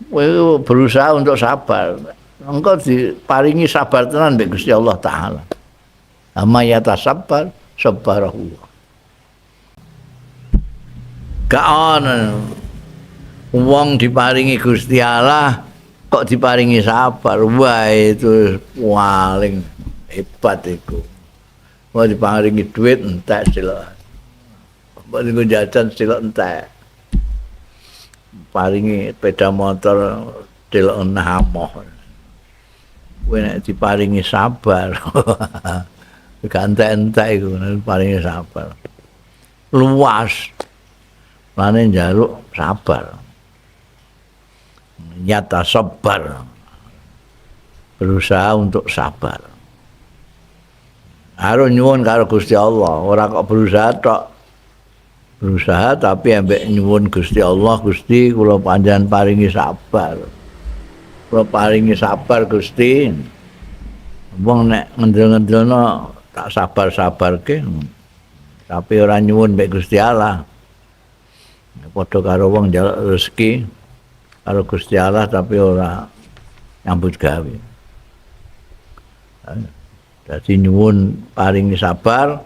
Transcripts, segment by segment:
Kowe berusaha untuk sabar. Engko diparingi sabar tenan mbek Gusti Allah taala. Ama yatasabbar sabarahu. Gak ono wong diparingi Gusti Allah kok diparingi sabar. Wah, itu paling hebat iku. Wah, diparingi duit entek silok. Mbok niku jajan silok entek. Paringi sepeda motor delok namoh. Kowe nek diparingi sabar. Gak entek-entek iku nek diparingi sabar. Luas. Lane njaluk sabar. Nyata sabar. Berusaha untuk sabar. Harus nyuwun karo Gusti Allah, ora kok berusaha tok. Berusaha tapi ambek nyuwun Gusti Allah, Gusti kula panjenengan paringi sabar. Kula paringi sabar Gusti. Wong nek ngendel-ngendelno tak sabar-sabarke. Tapi ora nyuwun mbek Gusti Allah. Padha karo wong njaluk rezeki karo Gusti Allah tapi ora nyambut gawe. Jadi nyuwun paringi sabar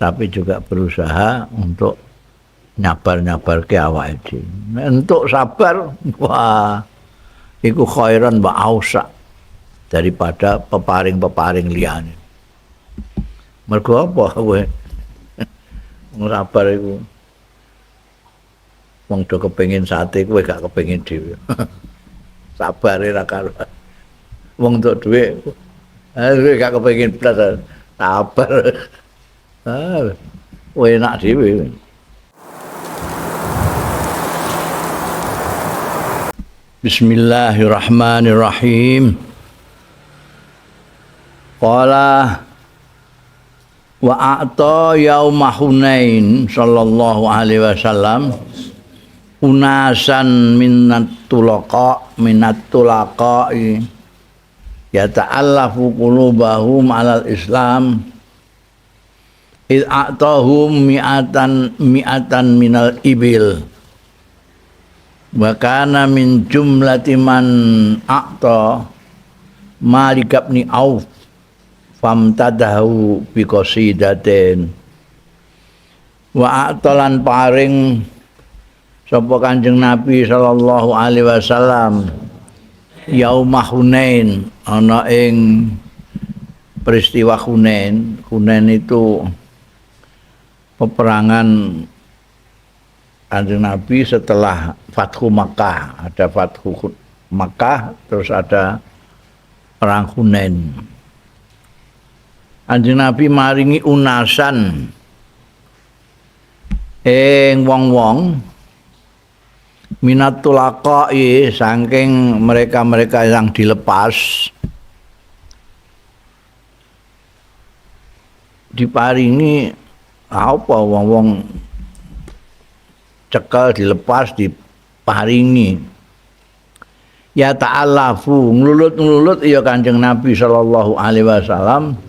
tapi juga berusaha untuk nyabar-nyabarke awake dhewe. Nek entuk sabar, wah, iku khairan wa ausa daripada peparing-peparing liyane. Mergo apa kowe? Wong sabar iku wong do kepengin sate kowe gak kepengin dhewe. Sabare ra karuan. Wong entuk dhuwit, kowe gak kepengin blas, sabar. Ah, enak dhewe. Bismillahirrahmanirrahim. Qala wa a'ta yauma Hunain sallallahu alaihi wasallam unasan minat tulaqa minat tulaqai yata'allafu qulubahum 'alal Islam id a'tahum mi'atan mi'atan minal ibil wa kana min jumlati man a'ta Malik ibn Auf famtadahu bi qasidatin wa a'talan paring sapa Kanjeng Nabi sallallahu alaihi wasallam yauma Hunain ana ing peristiwa Hunain. Hunain itu peperangan Kanjeng Nabi setelah Fathu Makkah. Ada Fathu Makkah terus ada perang Hunain. Kanjeng Nabi maringi unasan ing wong-wong minat tulaqai saking mereka-mereka yang dilepas diparingi apa wong-wong cekel dilepas diparingi ya ta'alafu nglulut-nglulut ya Kanjeng Nabi sallallahu alaihi wasallam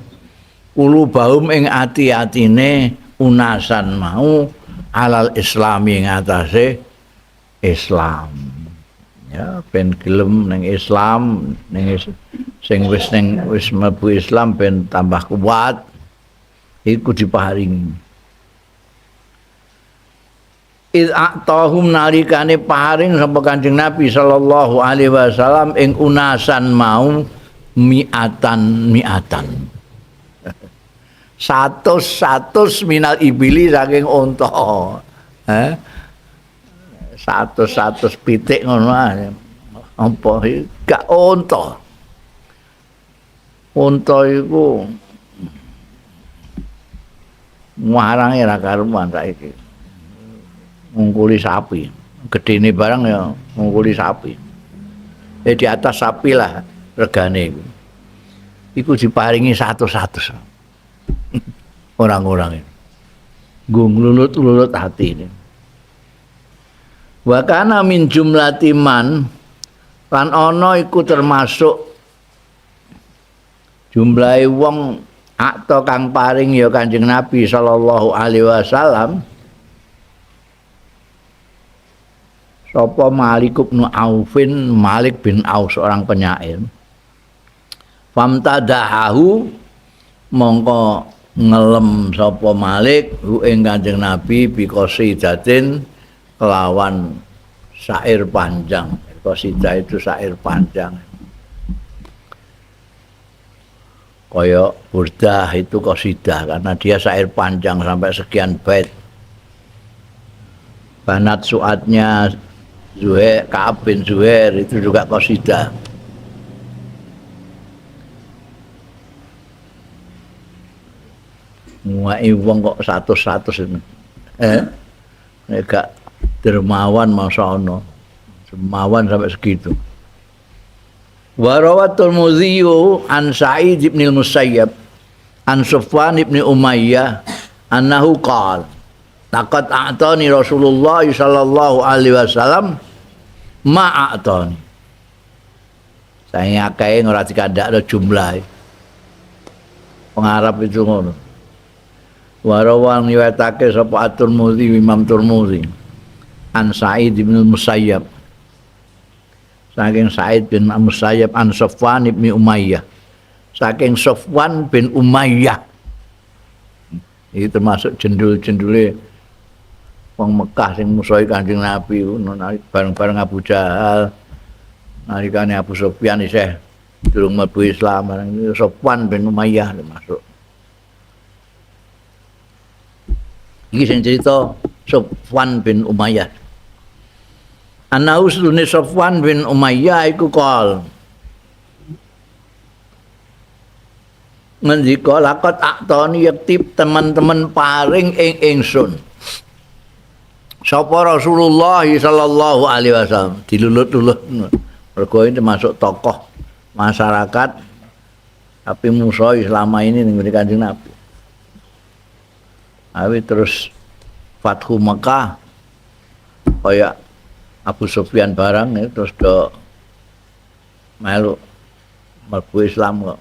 kulubahum ing ati-atine unasan mau alal islami ing atase Islam ya ben gelem ning Islam ning sing wis ning wis mlebu Islam ben tambah kuat iku diparingi. Id a'tahum nalikane paring sapa Kanjeng Nabi sallallahu alaihi wasallam ing unasan mau mi'atan mi'atan 100 minal ibili saking unta. 100 pitik ngono ae. Apa gak unta. Unta iku warange ra karuan saiki. Ngungkuli sapi. Gedene barang ya ngungkuli sapi. Di atas sapi lah regane iku. Iku diparingi 100. Orang-orang ini. Nggo nglulut-lulut hati ini. Wa kana min jumlati man lan ana iku termasuk jumlahe wong akta kang paring ya Kanjeng Nabi sallallahu alaihi wasallam Sapa Malik bin Aufin, Malik bin Auf seorang penyair. Famtadahu mongko ngelem sapa Malik hu ing Kanjeng Nabi biqasidatin kelawan syair panjang. Qasidah itu syair panjang. Kaya burdah itu qasidah karena dia syair panjang sampai sekian bait. Banat suatnya Zuhair, Ka'ab bin Zuhair itu juga qasidah. Muai wong kok 100-100 ini. Nek gak dermawan masa ono. Dermawan sampai segitu. Wa rawat Tirmidzi an Sa'id bin Al-Musayyab an Sufwan bin Umayyah annahu qala laqad a'tani Rasulullah sallallahu alaihi wasallam ma a'tani. Saya akeh ora dikandakno jumlahe. Wong Arab itu ngono. Warawang riwayatake sapa At-Tirmidzi, Imam Tirmidzi an Sa'id bin Musayyab saking Sa'id bin Musayyab an Safwan bin Umayyah saking Safwan bin Umayyah. Ini termasuk jendul-jendule wong Mekah sing musuhi Kanjeng Nabi bareng-bareng Abu Jahal nalikane Abu Sufyan isih durung mlebu Islam, bareng Safwan bin Umayyah termasuk. Iki sing cerita Safwan bin Umayyah. Ana usune Safwan bin Umayyah iku kal ngendika laqad a'tani yaktib teman-teman paring ing ingsun sapa Rasulullah sallallahu alaihi wasallam dilulut-lulut. Mergo ini termasuk tokoh masyarakat tapi musuh selama ini ning Kanjeng Nabi. Awi terus Fathu Mekah kaya Abu Sufyan barang ya, terus do melu mlebu Islam kok.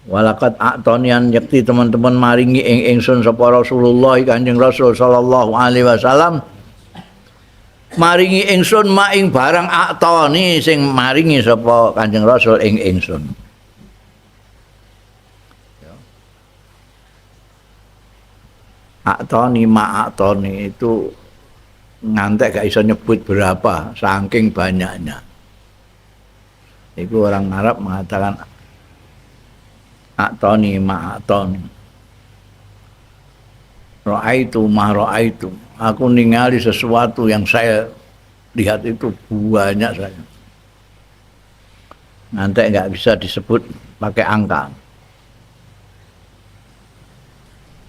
Walaqad a'tanian yakti teman-teman maringi ing ingsun sapa Rasulullah Kanjeng Rasul sallallahu alaihi wasallam maringi ingsun ma ing barang a'tani sing maringi sapa Kanjeng Rasul ing ingsun. A'tani ma a'tani itu ngantek gak iso nyebut berapa saking banyaknya. Iku orang Arab mengatakan a'tani ma a'tani. Ra'aitu ma ra'aitu. Aku ningali sesuatu yang saya lihat itu banyak saya. Ngantek gak bisa disebut pakai angka.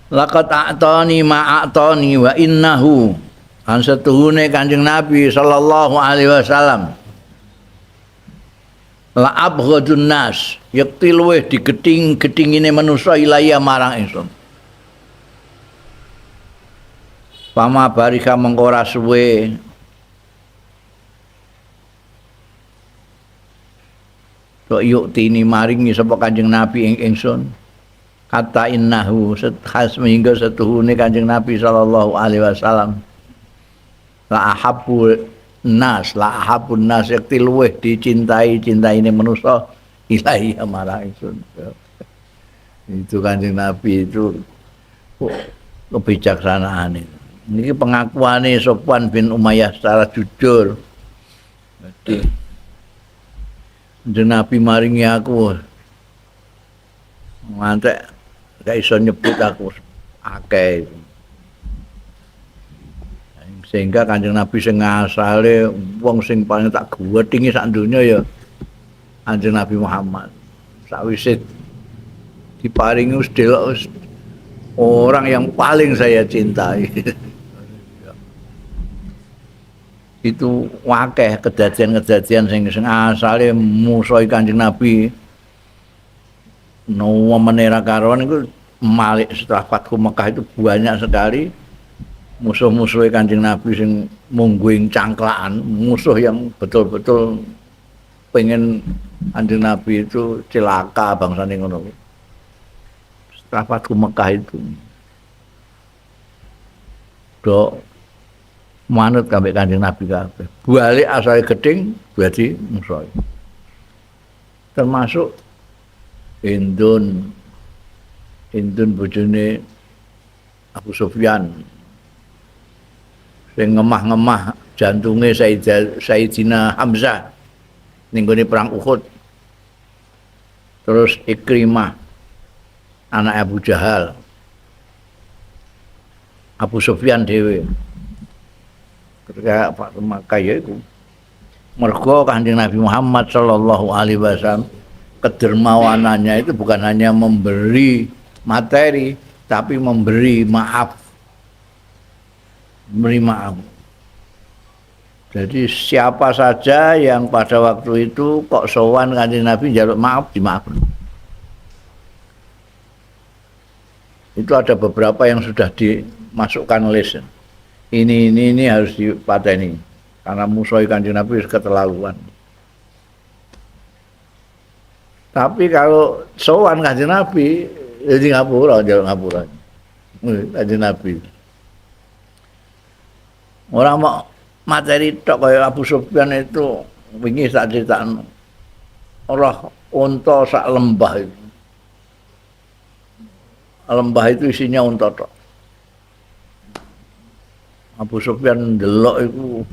Laqad a'tani ma a'tani wa innahu an satuhune Kanjeng Nabi sallallahu alaihi wasallam la abghadun nas yakti luweh digeting-getingine manusa ilaya marang ingsun. Pama barika mengko ora suwe tok yuktini maringi sapa Kanjeng Nabi ing ingsun kata innahu khas hingga setuhune Kanjeng Nabi sallallahu alaihi wasallam la ahabbu nas la ahabbun nas yakti luweh dicintai cintaine manusa ilahi marang ingsun. Itu Kanjeng Nabi itu kebijaksanaan itu. Ini pengakuane Sofwan bin Umayyah secara jujur. Jadi Kanjeng Nabi maringi aku ngantek gak iso nyebut aku akeh. Sehingga Kanjeng Nabi sing ngasale wong sing paling tak guwetingi sak donya ya Kanjeng Nabi Muhammad. Sakwise diparingi wis delok orang yang paling saya cintai. Itu akeh kejadian-kejadian sing asale musuhi Kanjeng Nabi. No menera karuan itu Malik setelah Fathu Mekah itu banyak sekali musuh-musuh Kanjeng Nabi sing mungguing cangklaan, musuh yang betul-betul pengen Kanjeng Nabi itu celaka bangsane ngono. Setelah Fathu Mekah itu do Manut ambek Kanjeng Nabi kabeh. Balik asale gething dadi musuh. Termasuk Hindun, Hindun bojone Abu Sufyan sing ngemah-ngemah jantunge Sayyidina Hamzah ning gone perang Uhud. Terus Ikrimah anak Abu Jahal, Abu Sufyan dhewe. Ketika Pak Makkah ya iku mergo Kanjeng Nabi Muhammad sallallahu alaihi wasallam kedermawanannya itu bukan hanya memberi materi tapi memberi maaf. Memberi maaf. Jadi siapa saja yang pada waktu itu kok sowan Kanjeng Nabi njaluk maaf, dimaafkan. Itu ada beberapa yang sudah dimasukkan list. Ini harus dipateni karena musuh Kanjeng Nabi keterlaluan. Tapi kalau sowan Kanjeng Nabi jadi ngapura, njaluk ngapura. Kanjeng Nabi. Orang mau materi tok kaya Abu Sufyan itu wingi tak critakno. Roh unta sak lembah itu. Lembah itu isinya unta tok. Abu Sufyan ndelok iku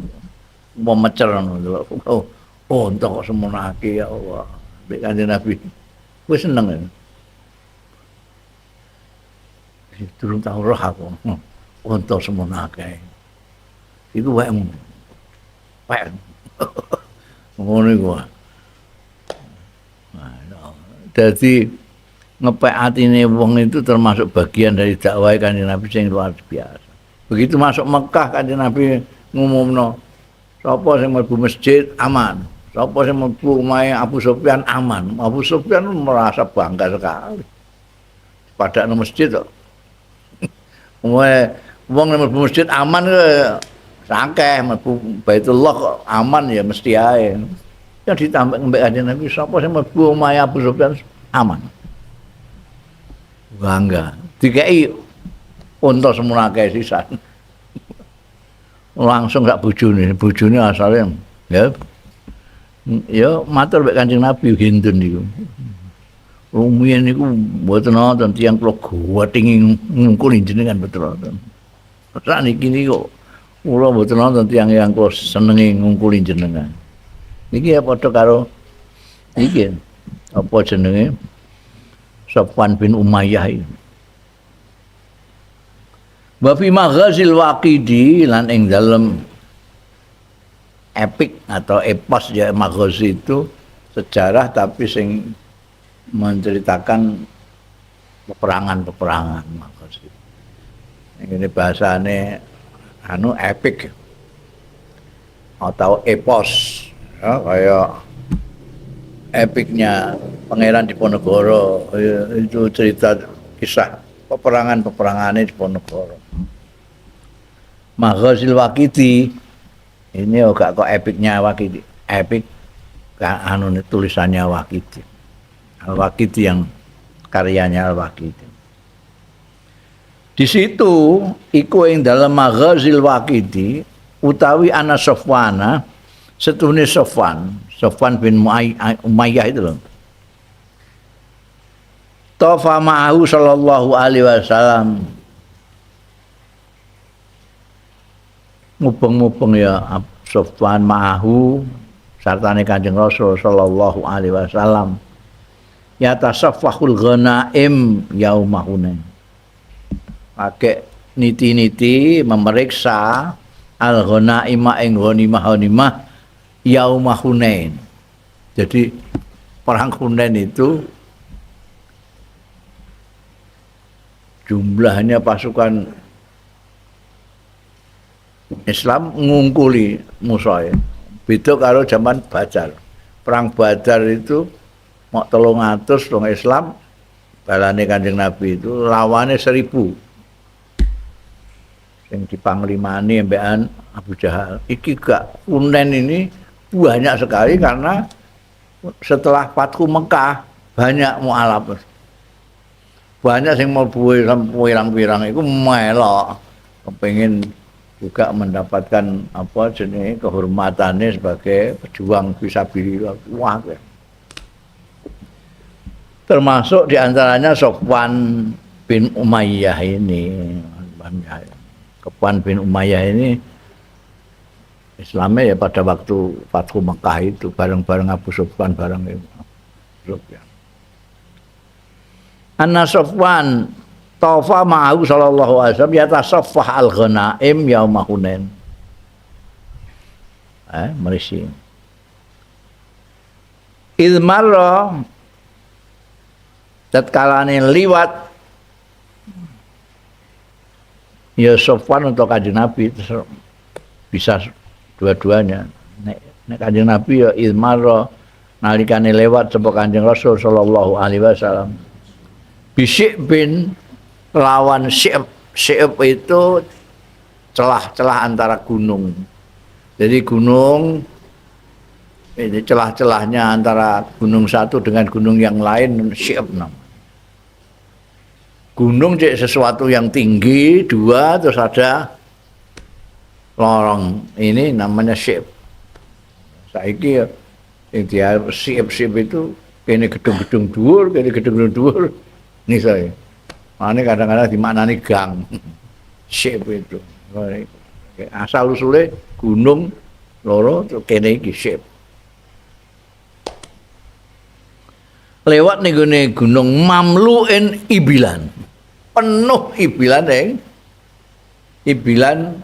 memecer ngono ndelok. Oh, unta kok semono akeh ya Allah. Mbek Kanjeng Nabi. Wis seneng ya. Durung tau roh aku. Unta semono akeh. Iku wae. Pek. Ngono iku. Dadi ngepek atine wong itu termasuk bagian dari dakwah Kanjeng Nabi sing luar biasa. Begitu masuk Mekah Kanjeng Nabi ngumumno, sapa sing mlebu masjid aman, sapa sing mlebu omahe Abu Sufyan aman. Abu Sufyan merasa bangga sekali. Padakno masjid kok. Omahe wong mlebu masjid aman akeh, mlebu Baitullah kok aman ya mesti ae. Yang ditambah mbek Kanjeng Nabi sapa sing mlebu omahe Abu Sufyan aman. Bangga. Dikei unta semono akeh sisan. Langsung sak bojone, bojone asale ya ya matur mbek Kanjeng Nabi Hindun niku. Rumiyin niku mboten wonten tiyang kula gawathingi ngungkuli jenengan mboten wonten. Sakniki niku kula mboten wonten tiyang yang kula senengi ngungkuli jenengan. Niki ya padha karo iki apa jenenge Safwan bin Umayyah iki. Wa fi maghazil Waqidi lan ing dalem epik atau epos ya, maghazi itu sejarah tapi sing menceritakan peperangan-peperangan maghazi. Ini bahasane anu epik atau epos ya, kayak epiknya Pangeran Diponegoro itu cerita kisah peperangan-peperangane Diponegoro. Maghazil Waqidi ini gak kok epiknya Waqidi, epik anu tulisannya Waqidi. Al-Waqidi yang karyanya Al-Waqidi. Di situ iku ing dalem Maghazil Waqidi utawi ana Safwana setuhune Safwan, Safwan bin Umayyah itu loh. Tafa ma'ahu sallallahu alaihi wasallam. Mubeng-mubeng ya Safwan ma'ahu sartane Kanjeng Rasul sallallahu alaihi wasallam. Ya tasaffahul ghanaim yauma Hunain. Pakai niti-niti memeriksa al ghanaima ing ghanimah-ghanimah yauma Hunain. Jadi perang Hunain itu jumlahnya pasukan Islam ngungkuli musuhe. Beda karo zaman Badar. Perang Badar itu mok 300 wong Islam balane Kanjeng Nabi itu lawane 1000. Sing dipanglimani mbekan Abu Jahal. Iki gak Hunain ini banyak sekali karena setelah Fathu Mekah banyak mualaf. Banyak sing mlebu pirang-pirang iku melok kepengin juga mendapatkan apa jenenge kehormatannya sebagai pejuang fisabilillah. Wah. Termasuk diantaranya Sofwan bin Umayyah ini. Sofwan bin Umayyah ini Islamnya ya pada waktu Fathu Mekah itu bareng-bareng Abu Sufyan bareng itu. Sufyan. Anna Sofwan tafa ma'ahu sallallahu alaihi wasallam yatasaffah al-ghanaim yauma Hunain. Merisi. Idh marra tatkalane liwat ya Sofwan untuk Kanjeng Nabi bisa dua-duanya. Nek Kanjeng Nabi ya idh marra nalikane lewat sapa Kanjeng Rasul sallallahu alaihi wasallam. Bisik bin lawan Syi'b. Syi'b itu celah-celah antara gunung. Jadi gunung ini celah-celahnya antara gunung satu dengan gunung yang lain Syi'b namanya. Gunung cek sesuatu yang tinggi dua terus ada lorong, ini namanya Syi'b. Saiki ya sing dia Syi'b-Syi'b itu kene gedung-gedung dhuwur, kene gedung-gedung dhuwur. Ini saya. Ini kadang-kadang dimaknani gang. Syi'b itu. Asal usule gunung loro kene iki Syi'b. Lewat ning gone gunung mamluin ibilan. Penuh ibilan ing ibilan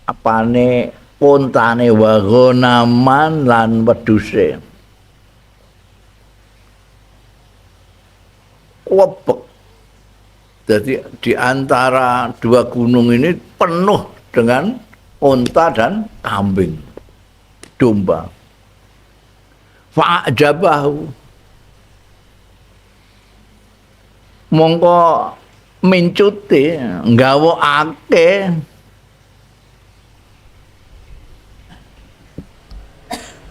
apane pontane wagonaman lan wedhuse. Webek. Jadi di antara dua gunung ini penuh dengan unta dan kambing, domba. Fa'ajabahu. Mongko mincuti nggawokake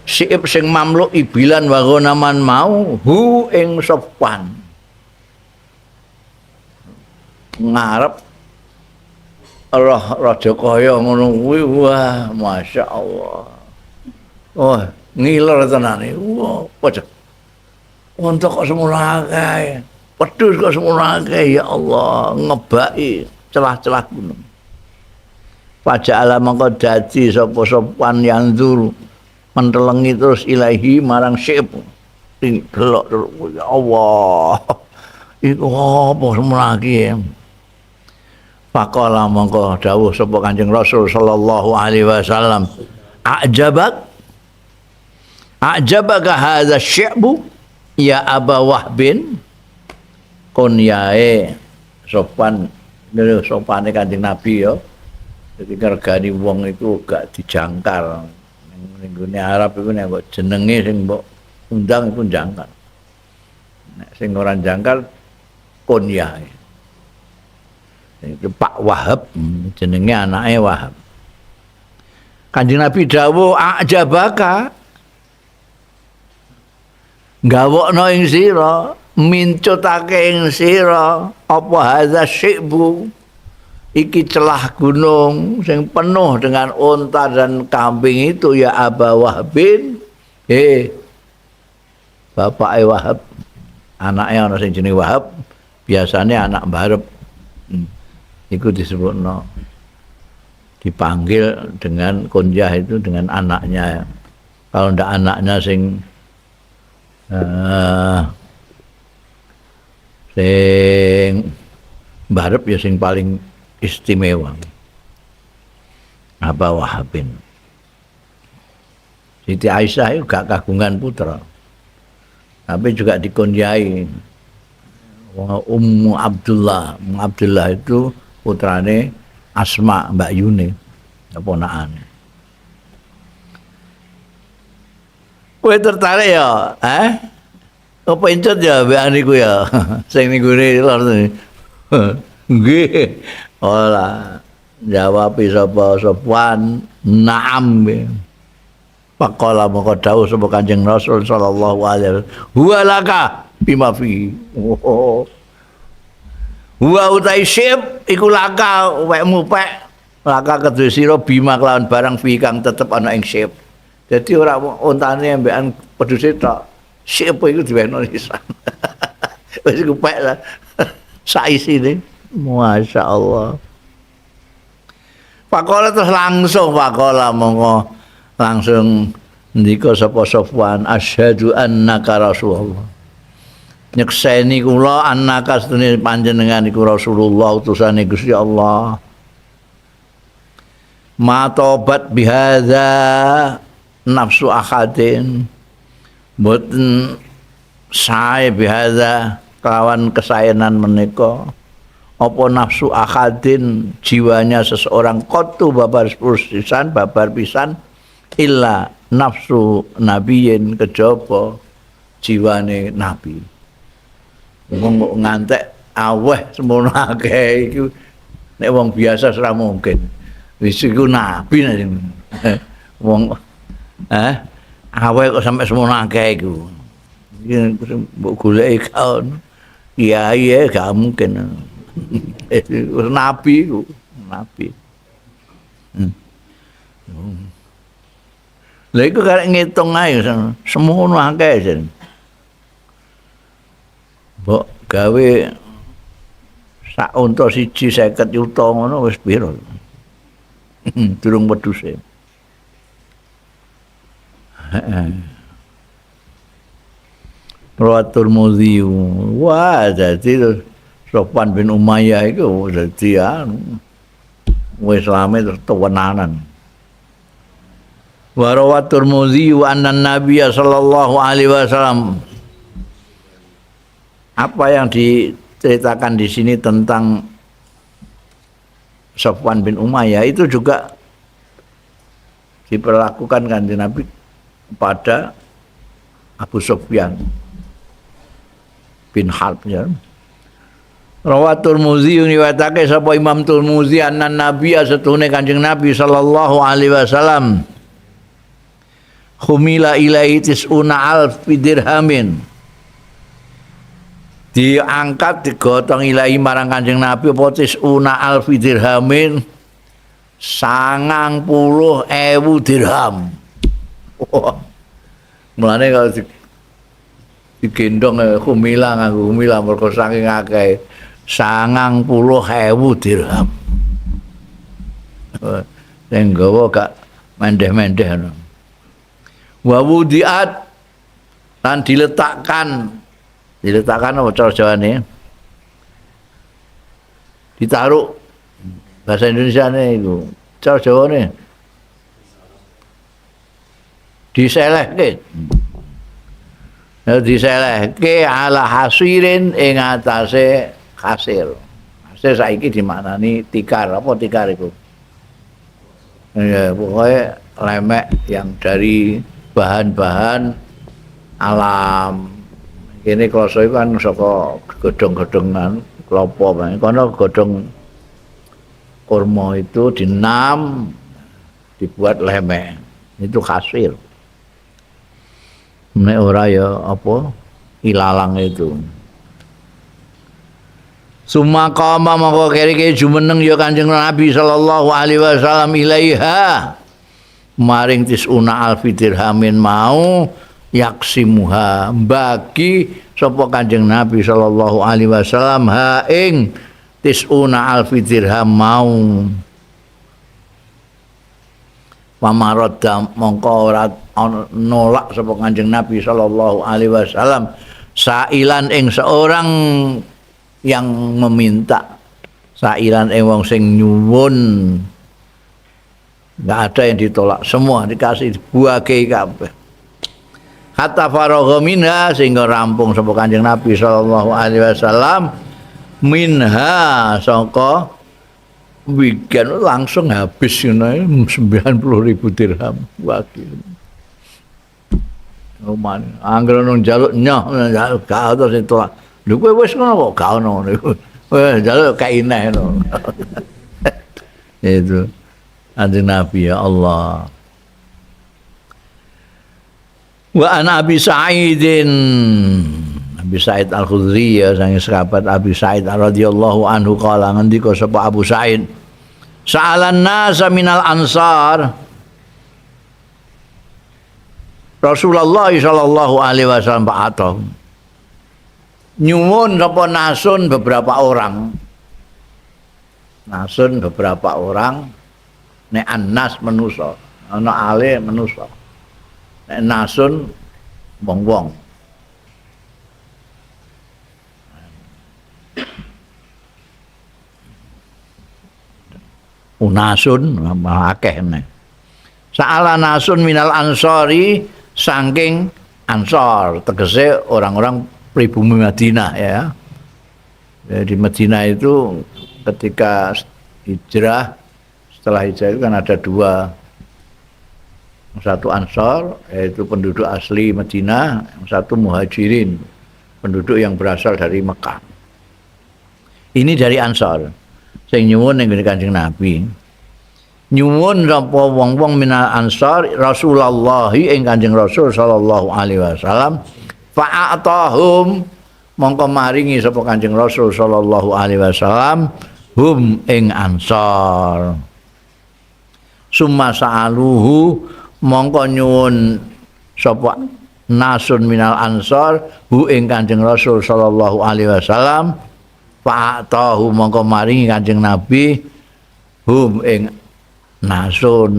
siip sing mamluk ibilan wagonaman mau hu ing Sofwan. Ngarep roh raja kaya ngono kuwi, wah Masya Allah. Wah, ngiler tenane. Wah, apa unta kok semono akeh, wedhus kok semono akeh, ya Allah, ngebaki celah-celah gunung. Paja'ala mongko dadi sapa Sofwan yanzur mentelengi terus ilahi marang Syi'b. Delok terus, ya Allah. Iku apa semono akeh. Faqala mongko dawuh sapa Kanjeng Rasul sallallahu alaihi wasallam, a'jabak a'jabaka hadza syi'bu ya Aba Wahbin. Konyae sopan lho, sopane Kanjeng Nabi ya. Jadi ngergani wong iku gak dijangkar. Ning nggone Arab iku nek mbok jenenge sing mbok undang iku jangkar. Nek sing ora jangkar konyae. Itu Pak Wahab, jenenge anake Wahab. Kanjeng Nabi dawuh a'jabaka gawokno ing sira, mincutake ing sira apa hadza syi'bu, iki celah gunung sing penuh dengan unta dan kambing itu ya Aba Wahbin. Bapake Wahab, anake ana sing jenenge Wahab, biasanya anak mbarep. Iku disebutno dipanggil dengan kunyah itu dengan anaknya. Kalau ndak anaknya sing sing mbarep ya sing paling istimewa. Aba Wahabin. Siti Aisyah itu gak kagungan putra, tapi juga dikunyai Ummu Abdullah. Ummu Abdullah itu putrane Asma Mbak Yune, ponakane. Kowe tertarik ya? Apa encut ya mbek niku ya? Sing niku lor. Nggih. Ora jawab sapa Sofwan, na'am. Faqala maka dawuh sapa Kanjeng Rasul sallallahu alaihi wasallam, huwa laka bima fi. Oh. Huwa utai syib iku laka wekmu pek. Laka kedue sira bima kelawan barang fi kang tetep ana ing sip. Dadi ora ontane ambekan wedhuse tok. Sip iku diwehno nisan. Wis kupek lah. Saisine. Masya Allah. Pakola terus langsung pakola mongko langsung ndika sapa Sofwan asyhadu annaka rasulullah. Nyekseni kula annaka sedene panjenengan iku Rasulullah utusane Gusti Allah. Ma tobat bihadza nafsu ahadin mboten sae bihadza kelawan kesaenan menika apa nafsu ahadin jiwanya seseorang qattu babar pisan babar pisan illa nafsu nabiyin kejaba jiwane nabi. Wong kok ngantek aweh semono akeh iku nek wong biasa ora mungkin. Wis iku nabi nek wong aweh kok sampe semono akeh iku. Iki mbok goleki kaon kiai gak mungkin. Nabi iku, nabi. Lha iku karek ngitung ae semono akeh jan. Mbok gawe sak unta siji 50 yuta ngono wis piro. Durung wedhuse. Heeh. Rawat Tirmidzi. Wah, dadi Sofwan bin Umayyah iku dadi anu wis lame terus tewenanan. Wa rawat Tirmidzi anna Nabiy sallallahu alaihi wasallam. Apa yang diceritakan di sini tentang Sofwan bin Umayyah itu juga diperlakukan Kanjeng Nabi kepada Abu Sufyan bin Harb ya. Rawat Tirmidzi riwayatake sapa Imam Tirmidzi anna Nabi satune Kanjeng Nabi sallallahu alaihi wasallam khumila ilaihi tis'una alf dirhamin diangkat digotong ilahi marang Kanjeng Nabi apa tis'una alf dirhamin 90.000 dirham. Wah. Mulane kalau digendong khumila nganggo khumila mergo saking akeh 90.000 dirham. Sing gawa gak mendeh-mendeh ngono. Wa wudiat lan diletakkan apa cara Jawane? Ditaruh bahasa Indonesiane iku. Cara Jawane diselehke. Nah, diselehke ala hasirin ing atase hasir. Hasir saiki dimaknani tikar, apa tikar iku? Ya, pokoknya lemek yang dari bahan-bahan alam. Ini kloso itu kan saka godhong-godhongan klopo, kono godhong kurma itu dinam dibuat lemek. Itu hasil. Nek ora ya apa ilalang itu. Sumaqama mongko keri-keri jumeneng ya Kanjeng Nabi sallallahu alaihi wasallam ilaiha maring tisuna alfi dirhamin mau yaksimuha bagi sapa Kanjeng Nabi sallallahu alaihi wasallam ha ing tisuna alfi dirham mau pamaradda mongko ora nolak sapa Kanjeng Nabi sallallahu alaihi wasallam sailan ing seorang yang meminta, sailan ing wong sing nyuwun, enggak ada yang ditolak, semua dikasih buake kabeh. Hatta faragha minha sehingga rampung sapa Kanjeng Nabi sallallahu alaihi wasallam minha saka wigan langsung habis ngono 90.000 dirham wakil. Oman anggere nang njaluk nyoh gak ono sing tolak. Lho kowe wis ngono kok gak ono ngono iku. Wis njaluk kaineh ngono. Itu Kanjeng Nabi ya Allah. Wa an Abi Sa'idin, Abi Sa'id Al-Khudri ya, sang sahabat Abi Sa'id radhiyallahu anhu kala ngendika sapa Abu Sa'id, Sa'alan nasa minal ansar Rasulullah sallallahu alaihi wasallam fa'atahum. Nyuwun sapa nasun beberapa orang. Nasun beberapa orang nek annas manusa, ana ale manusa. Nek nasun wong-wong. Unasun akeh nek. Sa'ala nasun minal ansori saking ansor, tegese orang-orang pribumi Madinah ya. Di Madinah itu ketika hijrah, setelah hijrah itu kan ada dua, satu ansor yaitu penduduk asli Madinah, yang satu muhajirin, penduduk yang berasal dari Mekah. Ini dari ansor sing nyuwun ning Kanjeng Nabi. Nyuwun sapa wong-wong minal ansor Rasulullah ing Kanjeng Rasul sallallahu alaihi wasallam, fa'atahum mongko maringi sapa Kanjeng Rasul sallallahu alaihi wasallam hum ing ansor. Summa sa'aluhu mongko nyuwun sapa nasun minal ansor hu ing Kanjeng Rasul sallallahu alaihi wasallam, fa'atahu mongko maringi Kanjeng Nabi hum ing nasun.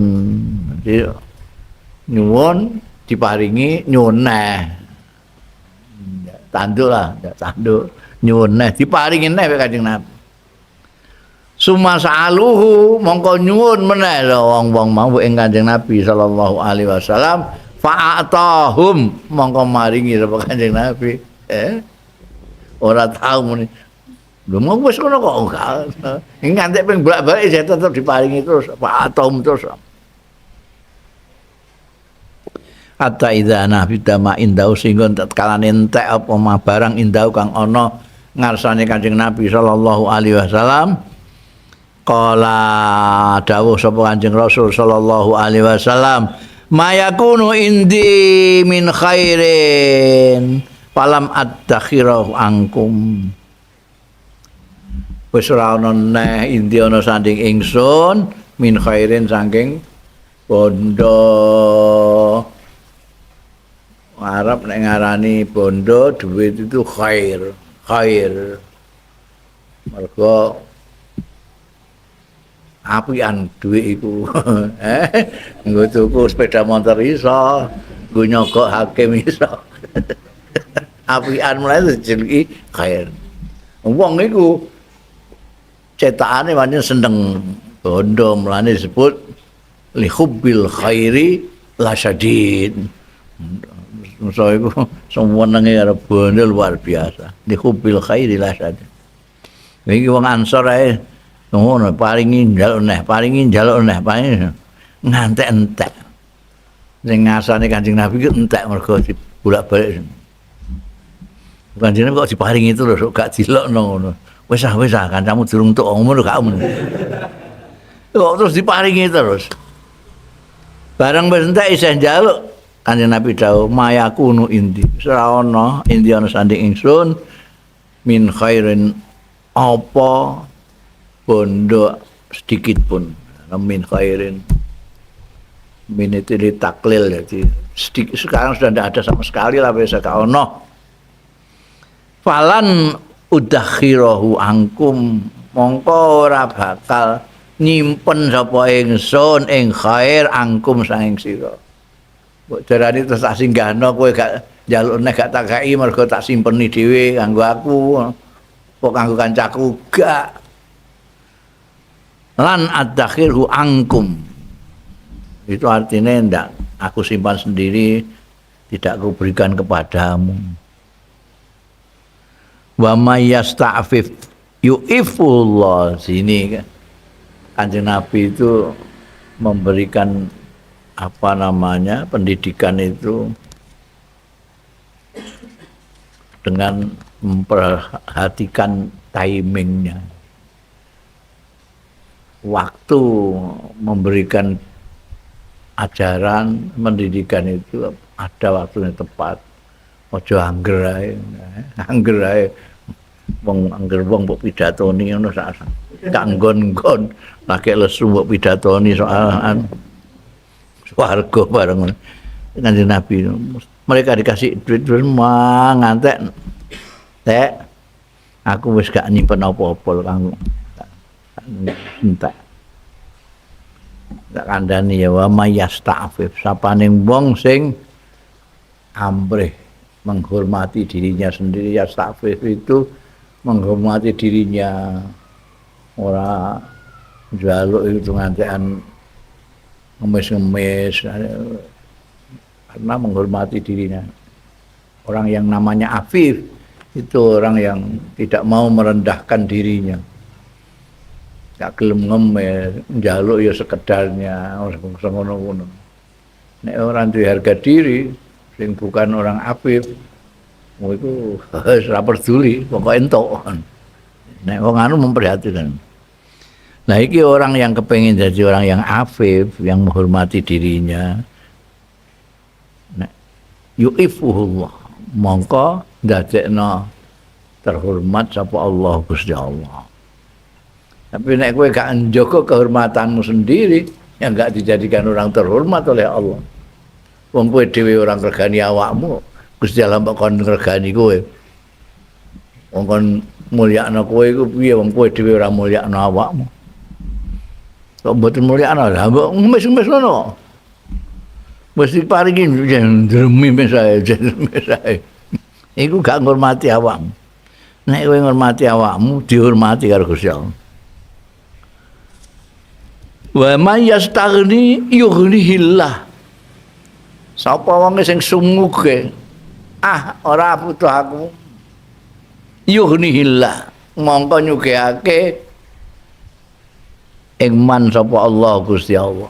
Jadi nyuwun diparingi nyuwun neh, tanduk lah, tanduk nyuwun neh diparingi neh Kanjeng Nabi. Summa sa'aluhu mongko nyuwun meneh lho wong-wong mau ing Kanjeng Nabi sallallahu alaihi wasallam, fa'atahum mongko maringi sapa Kanjeng Nabi. Ora tau muni. Lho mau wis ngono kok enggak. Nganti ping bolak-balik saya tetep diparingi terus, fa'atahum terus. Hatta idza nafida ma indau sehingga tatkalane entek apa ma barang indau kang ana ngarsane Kanjeng Nabi sallallahu alaihi wasallam. Qala dawuh sapa Kanjeng Rasul sallallahu alaihi wasallam, mayakunu indi min khairin falam addakhirahu angkum. Wis ora ana neh indi ana sanding ingsun min khairin saking bondo. Arab nek ngarani bondo duit itu khair, khair. Mergo apian duit iku. Nggo tuku sepeda motor iso, nggo nyogok hakim iso. Apian mulai dijenengi khair. Wong iku cetakane pancen seneng bondo, mulane disebut li hubbil khairi lasyadid. Musa iku senenge karo bondo luar biasa. Li hubbil khairi lasyadid. Iki wong Ansor ae ngono, paringi njaluk neh, paringi njaluk neh, paringi ngantek entek. Sing ngasane Kanjeng Nabi ku entek mergo dibolak-balik. Kanjeng Nabi kok diparingi terus kok gak dilokno ngono. Wis ah kancamu durung tuk ngono gak ngono. Kok terus diparingi terus. Barang wis entek isih njaluk, Kanjeng Nabi dawuh mayakunu indi. Wis ora ana indi ana sanding ingsun min khairin apa bondo sedikit pun, min khairin, min itu ditaklil, jadi sedikit, sekarang sudah tidak ada sama sekali lah, bisa kaono. Falan udakhirahu angkum mongko ora bakal nyimpen sapa ingsun ing khair angkum saking sira. Mbok darani terus tak singgahno kowe gak njaluk neh gak tak kai mergo tak simpeni dhewe kanggo aku, kok kanggo kancaku gak. Lan adakhirhu angkum, itu artinya ndak aku simpan sendiri, tidak aku berikan kepadamu. Wa may yasta'fif yu'ifullah. Sini Kanjeng Nabi itu memberikan apa namanya pendidikan itu dengan memperhatikan timingnya. Waktu memberikan ajaran, pendidikan itu ada waktunya tepat. Ojo angger ae, angger ae. Wong angger wong mbok pidatoni ngono sak gak nggon-nggon lagi lesu mbok pidatoni soal swarga bareng. Kanjeng Nabi mereka dikasih duit terus ngantek tek aku wis gak nyimpen apa-apa kanggo entek. Tak kandhani ya wa mayasta'fif, sapane wong sing amrih menghormati dirinya sendiri. Yasta'fif itu menghormati dirinya, ora njaluk itu ngantekan ngemis-ngemis, karena menghormati dirinya. Orang yang namanya afif itu orang yang tidak mau merendahkan dirinya, gak gelem ngemis, njaluk ya sekedarnya, ngono-ngono. Nek orang duwe harga diri sing bukan orang afif, oh iku ora peduli, pokoke entuk. Nek wong anu memperhatikan. Nah, iki orang yang kepengin jadi orang yang afif, yang menghormati dirinya. Nek yu'ifuhullah, mongko ndadekno terhormat sapa Allah Gusti Allah. Tapi nek kowe gak njaga kehormatanmu sendiri, ya gak dijadikan orang terhormat oleh Allah. Wong kowe dhewe ora ngregani awakmu, Gusti Allah mbok kon ngregani kowe. Wong kon mulyakno kowe iku piye wong kowe dhewe ora mulyakno awakmu. Kok mboten mulyakno? Lah mbok ngemis-ngemis ngono. Wis diparingi ndremi wis ae, wis ae. Iku gak ngurmati awakmu. Nek kowe ngurmati awakmu, dihormati karo Gusti Allah. Wa may yastaghni yughnihillah. Sapa wong sing sumuge, ah ora butuh aku. Yughnihillah, mongko nyugihake ing man sapa Allah Gusti Allah.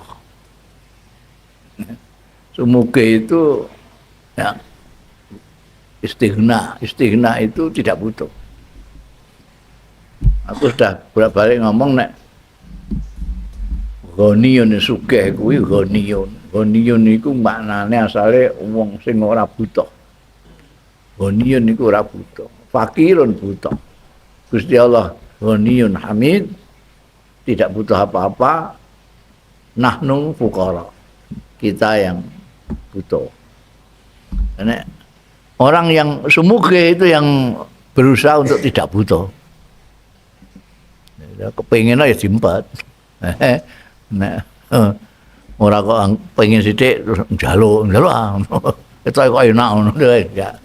Sumuge itu ya istighna, istighna itu tidak butuh. Aku sudah bolak-balik ngomong nek ghaniyun sugih kuwi ghaniyun. Ghaniyun iku maknane asale wong sing ora butuh. Ghaniyun iku ora butuh. Fakirun butuh. Gusti Allah ghaniyun hamid, tidak butuh apa-apa. Nahnu fuqara. Kita yang butuh. Nek orang yang sumuge itu yang berusaha untuk tidak butuh. Ya, kepengin ya diempat. Nek ora kok pengen sithik terus njaluk, njaluk ah. Itu kok enak ngono ya.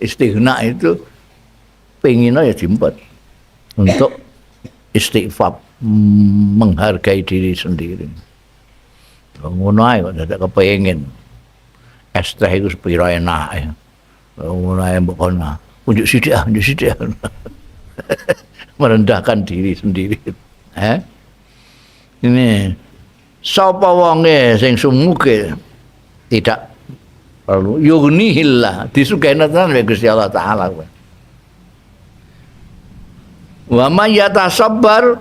Istighna itu pengen ya diempat untuk istighfar, menghargai diri sendiri. Ngono ae kok dadak kepengin. Es teh iku sepira enak ya. Ngono ae mbok kono. Unjuk sithik ah, unjuk sithik. Merendahkan diri sendiri. Ini sapa wonge sing sumuge tidak perlu yughnihillah, disugihna tenan Gusti Allah taala kowe. Wa may yatasabbar,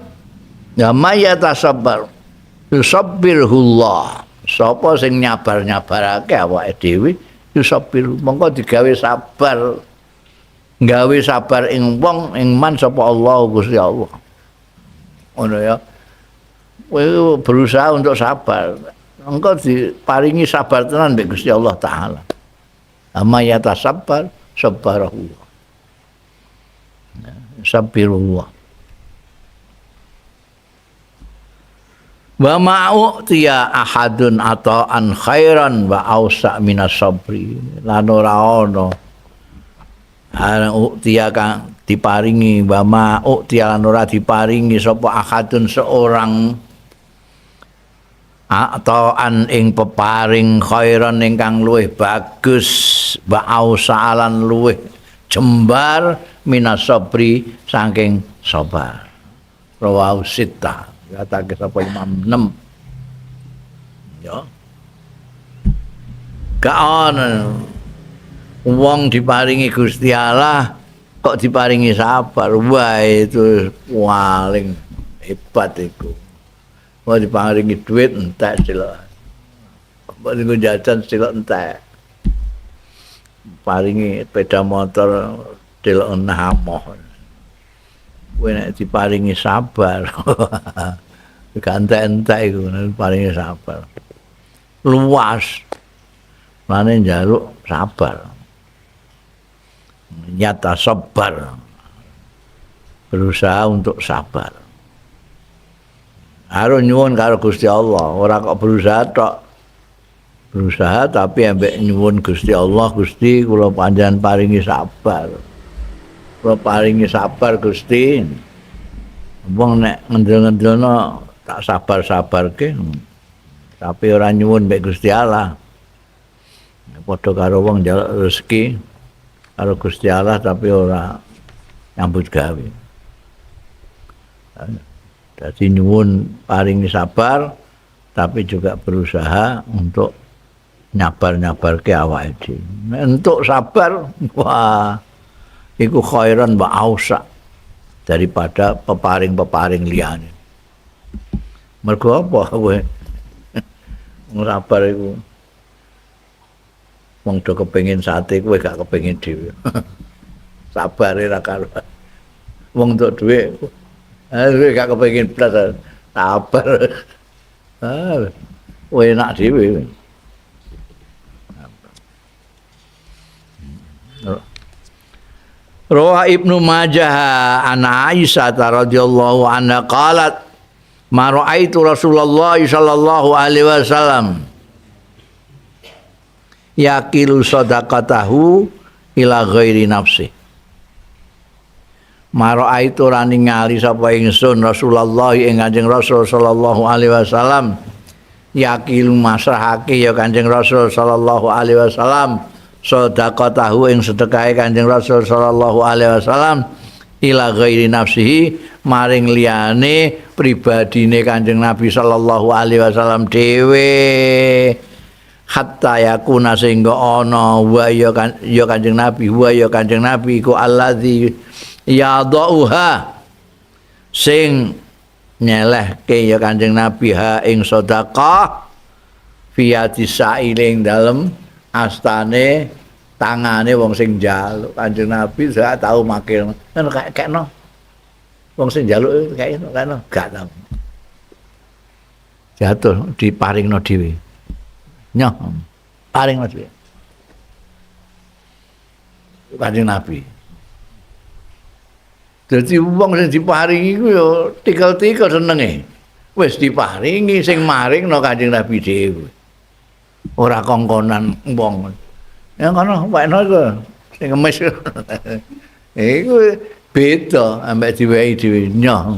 ya may yatasabbar yusabbirullah. Sapa sing nyabar-nyabarake awake dhewe yusabbir, mongko digawe sabar. Gawe sabar ing wong ing man sapa Allah Gusti Allah. Ngono ya. Kowe berusaha untuk sabar. Engko diparingi sabar tenan mbek Gusti Allah taala. Amma yatasabbar sabbarahu. Sabbirullah. Wa ma'utiya ahadun ata'an khairan wa awsa' minas sabri. Lan ora ana arang utiya kang diparingi wa ma'utiya lan ora diparingi sapa ahadun seorang ata'an ing peparing khairan ingkang luwih bagus wa awsa' lan luwih jembar minas sabri saking sabar. Rawahu sittah. Kata sapa Imam 6. Ya. Gak ana wong diparingi Gusti Allah kok diparingi sabar. Wah, itu paling hebat iku. Wah, diparingi duit entek silok. Mbok niku jajan silok entek. Paringi sepeda motor delok namoh. Kowe nek diparingi sabar. Gak entek-entek iku nek diparingi sabar. Luas. Lane njaluk sabar. Nyata sabar. Berusaha untuk sabar. Harus nyuwun karo Gusti Allah, ora kok berusaha tok. Berusaha tapi ambek nyuwun Gusti Allah, Gusti kula panjenengan paringi sabar. Kula paringi sabar Gusti. Wong nek ngendel-ngendelno tak sabar-sabarke. Tapi ora nyuwun mbek Gusti Allah. Padha karo wong njaluk rezeki karo Gusti Allah tapi ora nyambut gawe. Jadi nyuwun paringi sabar tapi juga berusaha untuk nyabar-nyabarke awake dhewe. Entuk sabar, wah, iku khairan wa ausa daripada peparing-peparing liyane. Mergo apa kowe? Wong sabar iku wong do kepengin sate kowe gak kepengin dhewe. Sabare ra karuan. Wong entuk dhuwit kowe gak kepengin blas, sabar. Ah, enak dhewe. Rawa Ibnu Majah an Aisyah radhiyallahu anha qalat ma ra'aitu Rasulullah sallallahu alaihi wasallam yaqilu sadaqatahu ila ghairi nafsi. Ma ra'aitu ra ningali sapa ingsun Rasulullah ing Kanjeng Rasul sallallahu alaihi wasallam yaqilu masrahake ya Kanjeng Rasul sallallahu alaihi wasallam sedekatahu ing sedekahe Kanjeng Rasul sallallahu alaihi wasallam ila ghairi nafsihi maring liyane pribadine Kanjeng Nabi sallallahu alaihi wasallam dhewe hatta yakuna sehingga ana wa ya Kanjeng Nabi wa ya Kanjeng Nabi iku allazi yadauha sing nyelehke ya Kanjeng Nabi ha ing sedekah fiyati sailing dalem astane tangane wong sing njaluk. Kanjeng Nabi gak tau makil ngono kekno wong sing njaluk kekno gak tau jatuh diparingno dhewe nyoh paringno dhewe Kanjeng Nabi. Dadi wong sing diparingi ku ya tikel-tikel senenge. Wis diparingi sing maringno Kanjeng Nabi dhewe. Ora kongkonan wong. Ya kono wekno iku sing ngemis. Iku beda ambek diwehi dhewe nyoh.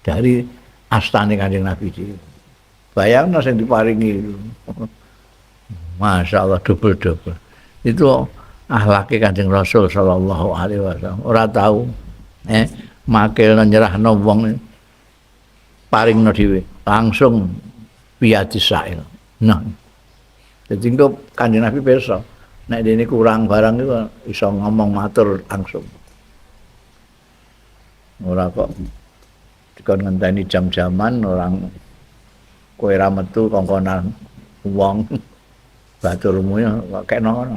Dari astane Kanjeng Nabi dhewe. Bayangno sing diparingi. Masya Allah double-double. Itu akhlake Kanjeng Rasul sallallahu alaihi wasallam. Ora tau makilno nyerahno wong paringno dhewe langsung piyati sail. Nah. Jadi engko Kanjeng Nabi pirsa nek dene kurang barang iku iso ngomong matur langsung. Ora kok dikon ngenteni jam-jaman orang kowe ra metu kongkonan wong baturmu ya kok kekno ngono.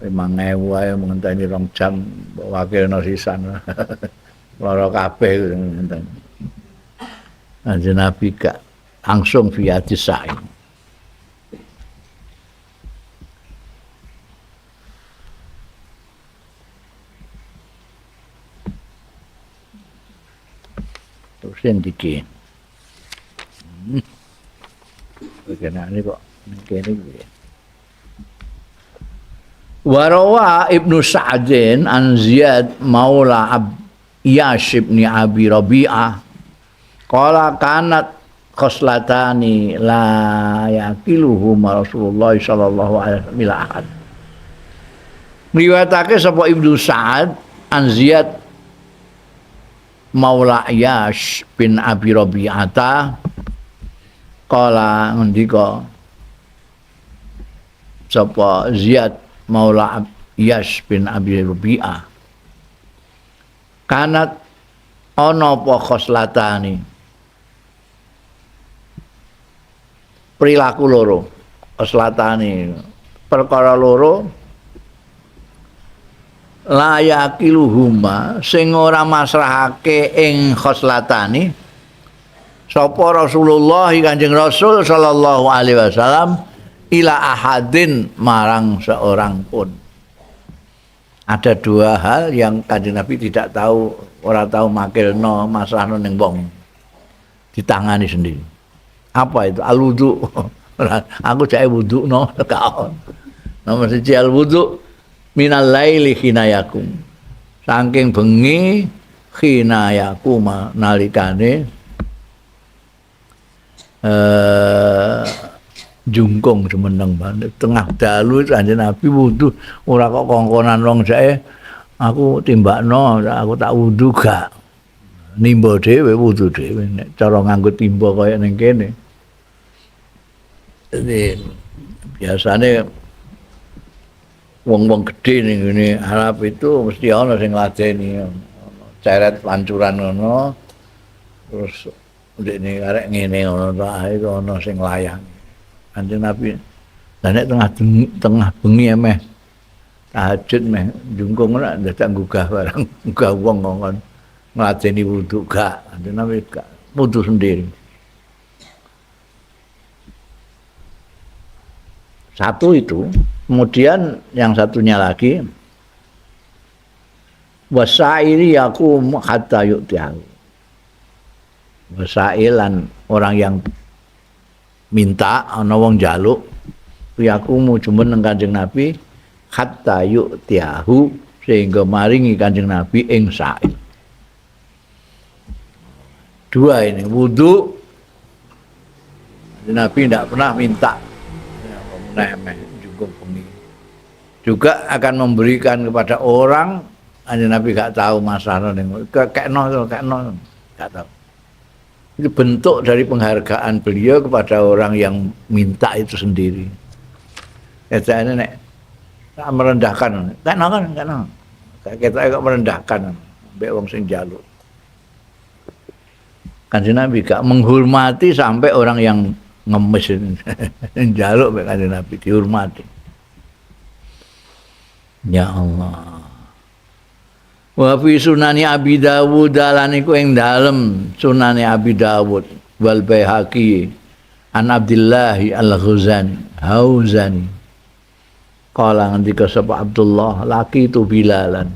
5.000 ae ngenteni 2 jam mbok wakilno sisan. Lara kabeh ngenteni. Kanjeng Nabi gak langsung via disain. Terus yang diki. Bagaimana ini kok kene iki. Warawa Ibnu Sa'din an Ziyad maula Iyash ibn Abi Rabi'ah qala kanat khoslatani la yaqiluhu Rasulullah sallallahu alaihi wasallam ila ahad. Riwayatake sapa Ibnu Sa'ad an Ziyad maula Iyash bin Abi Rabi'ah qala ngendika sapa Ziyad maula Iyash bin Abi Rabi'ah kanat ana apa khoslatani perilaku loro khoslatani perkara loro Layakiluhuma sing ora masrahake ing khoslatani sapa Rasulullah Kanjeng Rasul sallallahu alaihi wasallam ila ahadin marang seorang pun. Ada dua hal yang Kanjeng Nabi tidak tahu, ora tahu makilno masrahno ning wong. Ditangani sendiri. Apa itu? Al-wudu. Aku jake wudukno kaon. Nomor siji al-wudu minal laili khina yakum. Saking bengi khina yakum nalikane jungkung jumeneng banget tengah dalu Kanjeng Nabi wudu ora kok kongkonan wong jake aku timbakno aku tak wudu gak nimba dhewe wudu dhewe nek cara nganggo timba kaya ning kene. Jadi biasane wong-wong gedhe ning ngene Arab itu mesti ana sing ngladeni ceret pancuran ngono terus ndekne arek ngene ngono ta itu ana sing layang. Kanjeng Nabi lah nek tengah bengi meh tahajud meh jungkung ora dadak nggugah barang nggugah wong kongkon ngladeni wudu gak. Kanjeng Nabi gak wudu sendiri. Satu itu, kemudian yang satunya lagi wasairi yakum hatta yu'tihu. Wasailan orang yang minta ana wong njaluk yakumu jumeneng Kanjeng Nabi hatta yu'tihu sehingga maringi Kanjeng Nabi ing sa'il. Dua ini wudu Nabi tidak pernah minta jungkung bengi. Juga akan memberikan kepada orang Kanjeng Nabi gak tahu masalah ning kekno kekno gak tahu. Itu bentuk dari penghargaan beliau kepada orang yang minta itu sendiri. Kayaknya nek tak merendahkan, kekno kan kekno. Kita kok merendahkan mbek wong sing njaluk. Kanjeng Nabi gak menghormati sampai orang yang ngemis njaluk mbek Kanjeng Nabi dihormati. Ya Allah. Wa fi sunani Abi Dawud lan iku ing dalem sunani Abi Dawud wal Baihaqi an Abdullah al-Ghuzani Hauzani kala ngendika sapa Abdullah laki itu Bilalan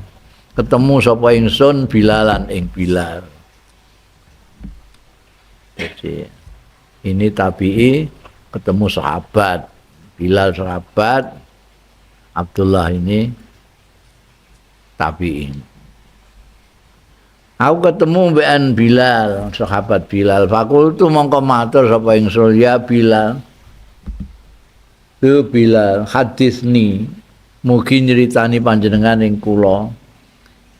ketemu sapa ingsun Bilalan ing Bilal. Jadi ini tabi'i ketemu sahabat Bilal sahabat, Abdullah ini tabi'in. Aku ketemu mbekan Bilal, sahabat Bilal. Fakultu mongko matur sapa ingsun ya Bilal. Ya Bilal, hadisni mugi nyritani panjenengan ing kula.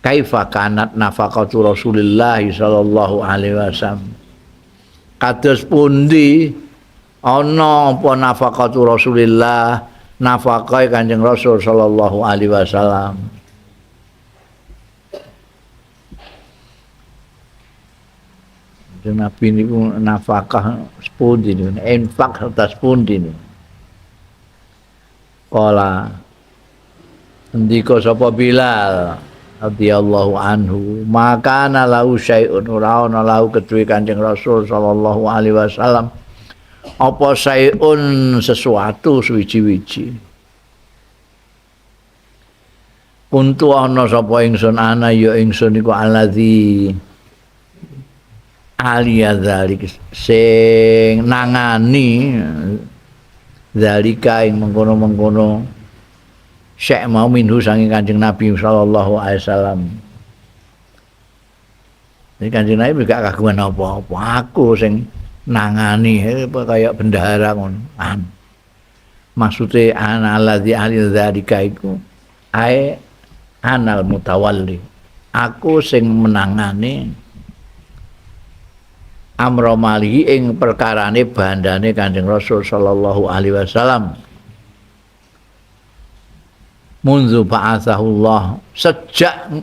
Kaifa kanat nafaqatu Rasulillah sallallahu alaihi wasallam. Kados pundi ana apa nafaqatu Rasulillah, nafaqahe Kanjeng Rasul sallallahu alaihi wasallam. Nabi niku nafkah sepundi niku, infak serta sepundi niku. Kala ndika sapa Bilal radhiyallahu anhu, maka ana lahu syai'un ora ana lahu keduwe Kanjeng Rasul sallallahu alaihi wasallam apa syai'un sesuatu suwiji-wiji. Kuntu ana sapa ingsun ana ya ingsun iku allazi aliya zalik sing nangani zalika ing mengkono-mengkono syek mau minhu saking Kanjeng Nabi sallallahu alaihi wasallam. Jadi Kanjeng Nabi gak kagungan apa-apa, aku sing nangani kaya bendahara ngono. Maksude ana allazi ahli zalika iku ae anal mutawalli, aku sing menangani amra malihi ing perkarane bandane Kanjeng Rasul sallallahu alaihi wasallam. Munzu ba'atsahullah, sejak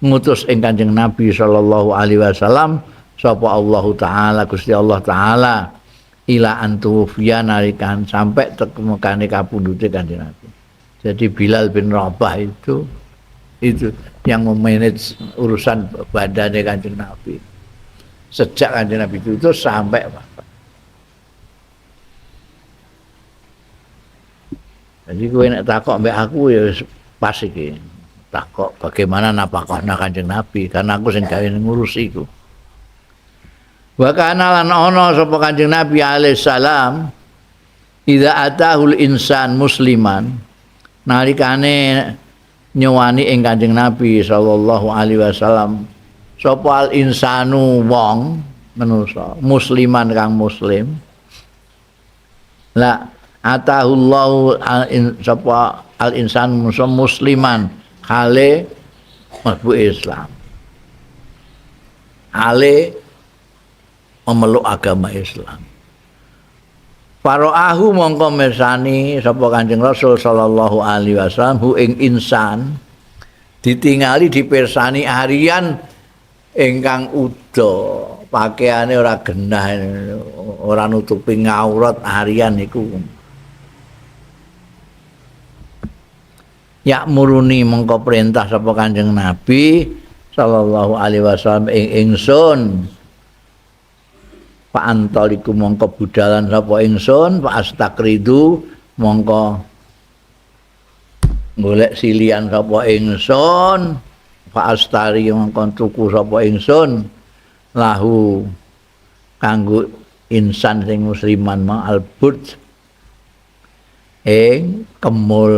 ngutus ing Kanjeng Nabi sallallahu alaihi wasallam sapa Allah taala Gusti Allah taala ila antufiya nalikan sampai tekmekane kapundhute Kanjeng Nabi. Jadi Bilal bin Rabah itu Itu yang memanage urusan badannya Kanjeng Nabi. Sejak Kanjeng Nabi itu sampai wafat. Jadi kowe nek takok mbek aku ya pas iki. Takok bagaimana nafkahna Kanjeng Nabi, karena aku sing gawe ngurusi iku. Wa kana lan ana sapa Kanjeng Nabi alaihi salam idza atahul insan musliman nalikane nyuwani ing Kanjeng Nabi sallallahu alaihi wasallam sapa al insanu wong manusa musliman kang muslim la atahullahu sapa al insan musliman hale mlebu Islam, hale memeluk agama Islam. Faro'ahu mongko mirsani sapa Kanjeng Rasul sallallahu alaihi wasallam hu ing insan ditingali dipirsani arian ingkang uda, pakaiane ora genah, ora nutupi ngaurat arian iku. Yakmuruni mongko perintah sapa Kanjeng Nabi sallallahu alaihi wasallam ing ingsun. Pak antaliku mongko budalan sapa ingsun, pak astakridu mongko golek silian sapa ingsun, pak astari mongko tuku sapa ingsun lahu kanggo insan sing musliman ma albud ing kemul.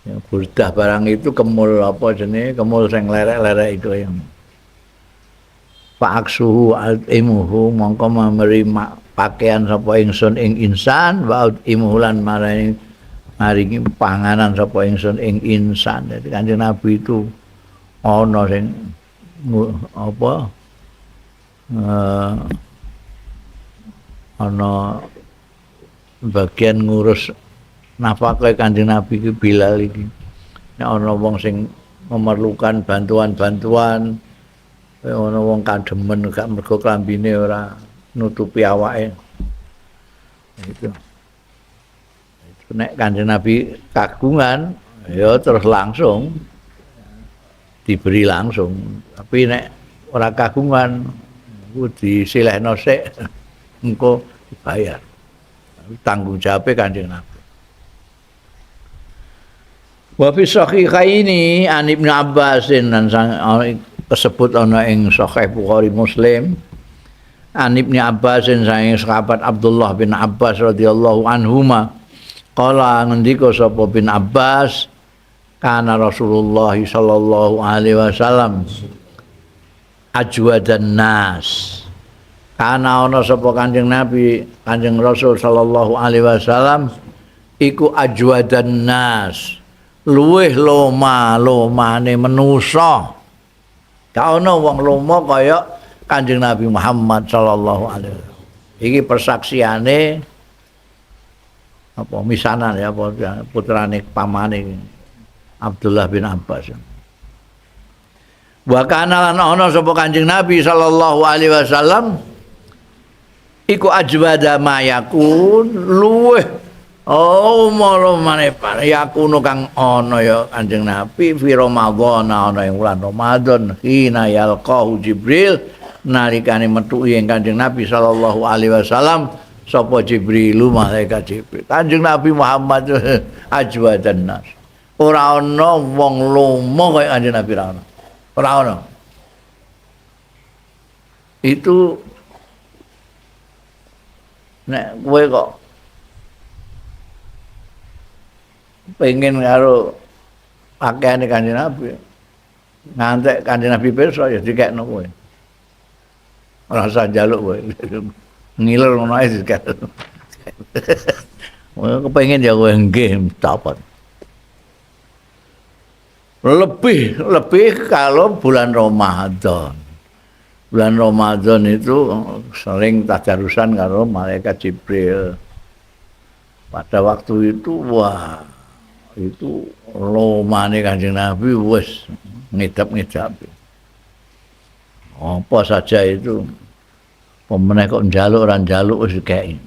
Ya, burdah barang itu kemul apa jenenge, kemul sing lerek-lerek itu yang fa'aksuhu al-imuhu mongko memberi pakaian sapa ingsun ing insan wa imuhu lan maringi panganan sapa ingsun ing insan. Dadi Kanjeng Nabi itu ana sing apa ana bagian ngurus nafkah Kanjeng Nabi ki Bilal iki. Nek ana wong sing memerlukan bantuan-bantuan, ana wong kademen gak mergo klambine ora nutupi awake. Itu. Nek Kanjeng Nabi kagungan ya terus langsung diberi langsung. Tapi nek ora kagungan iku disilehno sik engko dibayar. Tanggung jawab Kanjeng Nabi. Wa fi sahihaini an Ibnu Abbasin lan kesebut ana ing Sahih Bukhari Muslim an Ibnu Abbasin saking sahabat Abdullah bin Abbas radhiyallahu anhuma qala ngendika sapa bin Abbas kana Rasulullah sallallahu alaihi wasallam ajwadan nas. Kana ana sapa Kanjeng Nabi, Kanjeng Rasul sallallahu alaihi wasallam iku ajwadan nas, luwih loma-lomane manusa. Gak ana wong lomo kaya Kanjeng Nabi Muhammad sallallahu alaihi wasallam. Iki persaksiane apa misanan ya apa putrane pamane Abdullah bin Abbas. Wa kana lan ana sapa Kanjeng Nabi sallallahu alaihi wasallam iku ajwada ma yakun luweh oh malomane yakunu kang ana ya Kanjeng Nabi fi Ramadan ana ing wulan Ramadan hina yalqahu Jibril nalikane metuki ing Kanjeng Nabi sallallahu alaihi wasallam sapa Jibrilu malaikat Jibril. Kanjeng Nabi Muhammad ajwadan nas. Ora ana wong lomo kaya Kanjeng Nabi ora ana. Ora ana. Itu nek kowe kok pengen karo pakaiane Kanjeng Nabi, ngantek Kanjeng Nabi pirsa ya dikekno kowe. Ora usah njaluk kowe. Ngiler ngono ae dikekno. Kowe kepengin ya kowe nggih dapat. Lebih kalau bulan Ramadan. Bulan Ramadan itu sering tadarusan karo malaikat Jibril. Pada waktu itu wah itu lomane Kanjeng Nabi wis ngidap-ngidap. Apa saja itu pemeneh kok njaluk ora njaluk wis dikeki.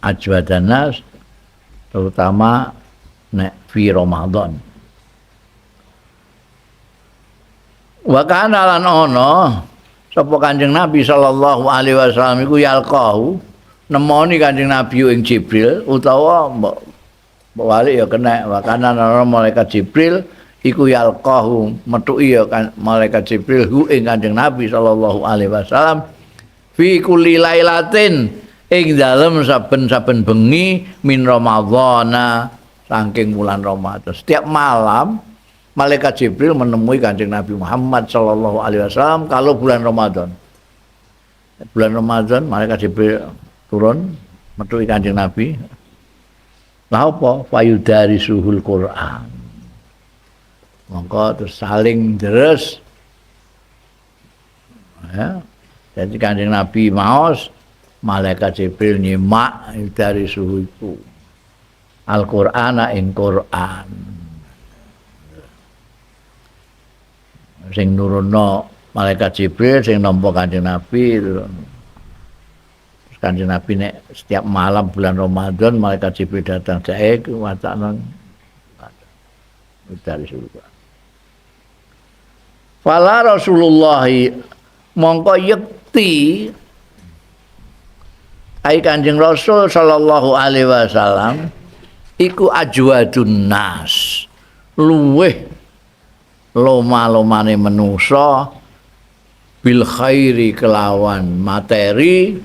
Ajwadan nas terutama nek fi Ramadan. Wa kana lan ana sapa Kanjeng Nabi sallallahu alaihi wasallam iku yalqahu nemoni Kanjeng Nabi ing Jibril utawa mbok walik ya kena wa kana ana malaikat Jibril iku yalqahu metuki ya malaikat Jibril hu ing Kanjeng Nabi sallallahu alaihi wasallam fi kulli lailatin ing dalem saben-saben bengi min Ramadhana saking bulan Ramadan. Setiap malam malaikat Jibril menemui Kanjeng Nabi Muhammad sallallahu alaihi wasallam kalau bulan Ramadan. Bulan Ramadan malaikat Jibril turun metuki Kanjeng Nabi. Lah apa? Fayudari suhul Quran. Mongko terus saling deres. Ya. Jadi Kanjeng Nabi maos, malaikat Jibril nyimak dari suhu iku. Al-Qur'ana ing Qur'an. Sing nurunno malaikat Jibril, sing nampa Kanjeng Nabi. Terus Kanjeng Nabi nek setiap malam bulan Ramadan malaikat Jibril datang jae wacana dari surga. Fala Rasulullah mongko yekti ai Kanjeng Rasul sallallahu alaihi wasallam iku ajwadun nas, luweh loma-lomane manusa bil khairi kelawan materi.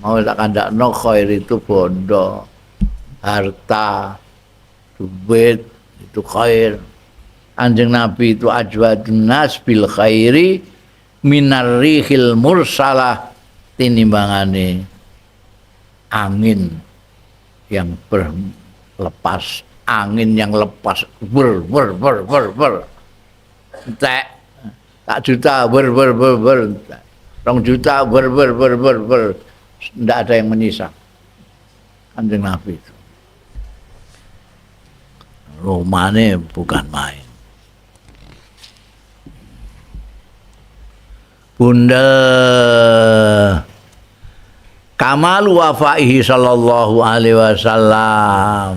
Mau tak kandakno khair itu bondo, harta, duit itu khair. Kanjeng Nabi itu ajwadun nas bil khairi minar rihil mursalah tinimbangane angin yang berlepas, angin yang lepas ber ber ber ber ber entek tak juta ber ber ber ber 2 juta ber ber ber ber ber, ndak ada yang menyisa. Kanjeng Nabi itu romane bukan main. Bunda kamalu wafaihi sallallahu alaihi wasallam.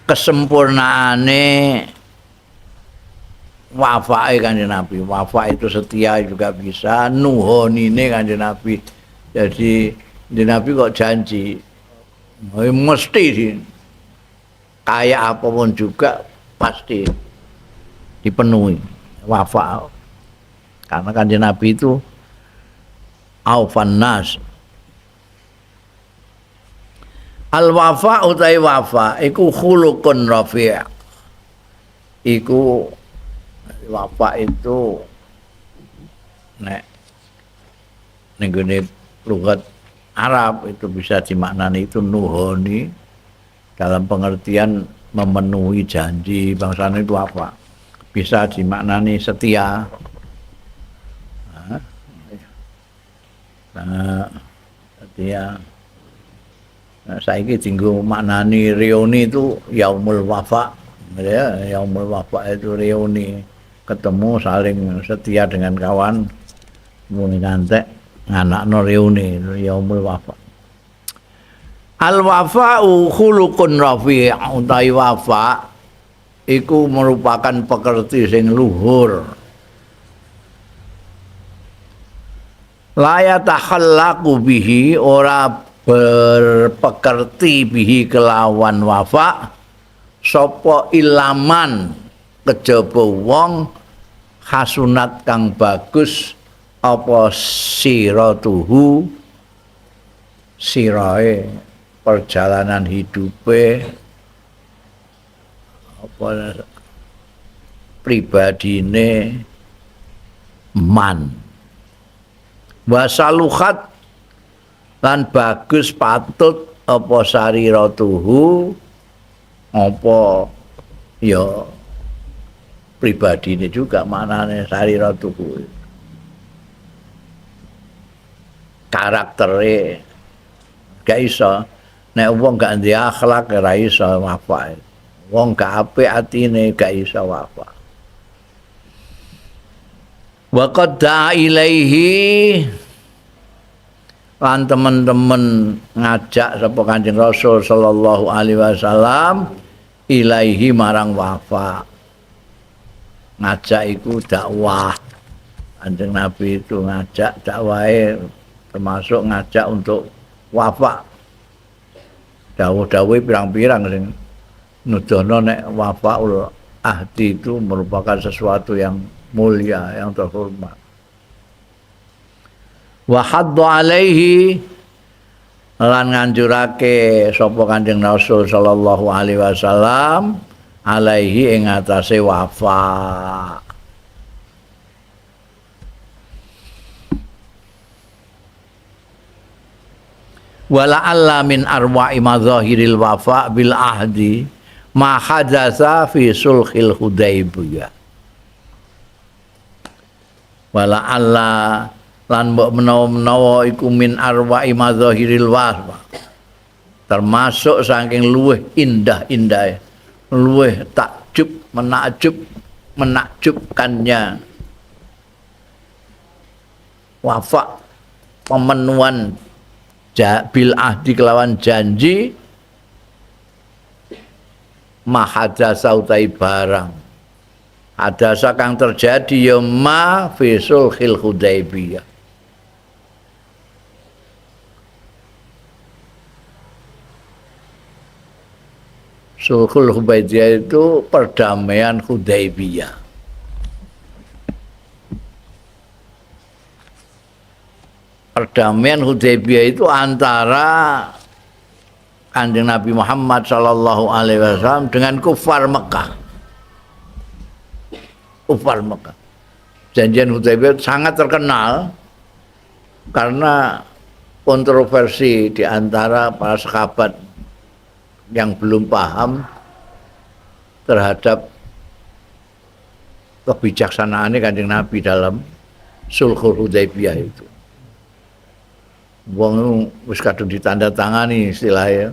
Kesempurnaane wafae Kanjeng Nabi. Wafa itu setia juga bisa, nuhonine Kanjeng Nabi. Jadi Kanjeng Nabi kok janji mesti sih, kayak apapun juga pasti dipenuhi wafa. Karena Kanjeng Nabi itu aufan nas. Al wafa utai wafa iku khuluqun rafi'. Iku wafa itu nek ning gone lugat Arab itu bisa dimaknani itu nuhoni dalam pengertian memenuhi janji bangsane itu apa? Bisa dimaknani setia. Nah, setia. Nah, saiki dinggo maknani reuni itu yaumul wafa, ya, yaumul wafa itu reuni, ketemu saling setia dengan kawan, muni ngantek nganakno reuni yaumul wafa. Al wafa'u khuluqun rafi', utawi wafa iku merupakan pekerti sing luhur. La yatakhallaqu bihi, ora berpekerti bihi kelawan wafa sapa ilaman kejaba wong hasunat kang bagus apa siratuhu, sirae perjalanan hidupe apa pribadine man wasaluhat lan bagus patut apa sariratuhu apa ya pribadine juga maknane sariratuhu karaktere. Gak iso nek wong gak ndek akhlak ora iso wafa. Wong gak apik atine gak iso wafa. Wa qad da'a ilaihi lan temen-temen ngajak sapa Kanjeng Rasul sallallahu alaihi wasallam ilaihi marang wafa. Ngajak iku dakwah. Kanjeng Nabi itu ngajak dakwahe termasuk ngajak untuk wafa. Dawuh-dawuhe pirang-pirang sing nuduhno nek wafaul ahdi itu merupakan sesuatu yang mulia, yang terhormat. Wa haddu alaihi lan nganjurake sapa Kanjeng Rasul sallallahu alaihi wasallam alaihi ing atase wafa. Wala alla min arwa'i mazahiril wafa bil ahdi ma hadatsa fi sulhil Hudaybiyah. Wala alla lan mbok menawa-menawa iku min arwa'i mazahiril wafa, termasuk saking luweh indah-indah, luweh takjub, menakjub, menakjubkannya wafa pemenuhan bil ahdi kelawan janji mahadasa utai barang hadasa kang terjadi ya ma fi sulhil Hudaybiyah. Sulhul Hudaybiyah itu perdamaian Hudaybiyah. Perdamaian Hudaybiyah itu antara Kanjeng Nabi Muhammad sallallahu alaihi wasallam dengan kufar Mekah. Kufar Mekah. Janjian Hudaybiyah sangat terkenal karena kontroversi di antara para sahabat yang belum paham terhadap kebijaksanaan Kanjeng Nabi dalam Sulhul Hudaybiyah itu. Wong wis kadung ditandatangani istilahnya.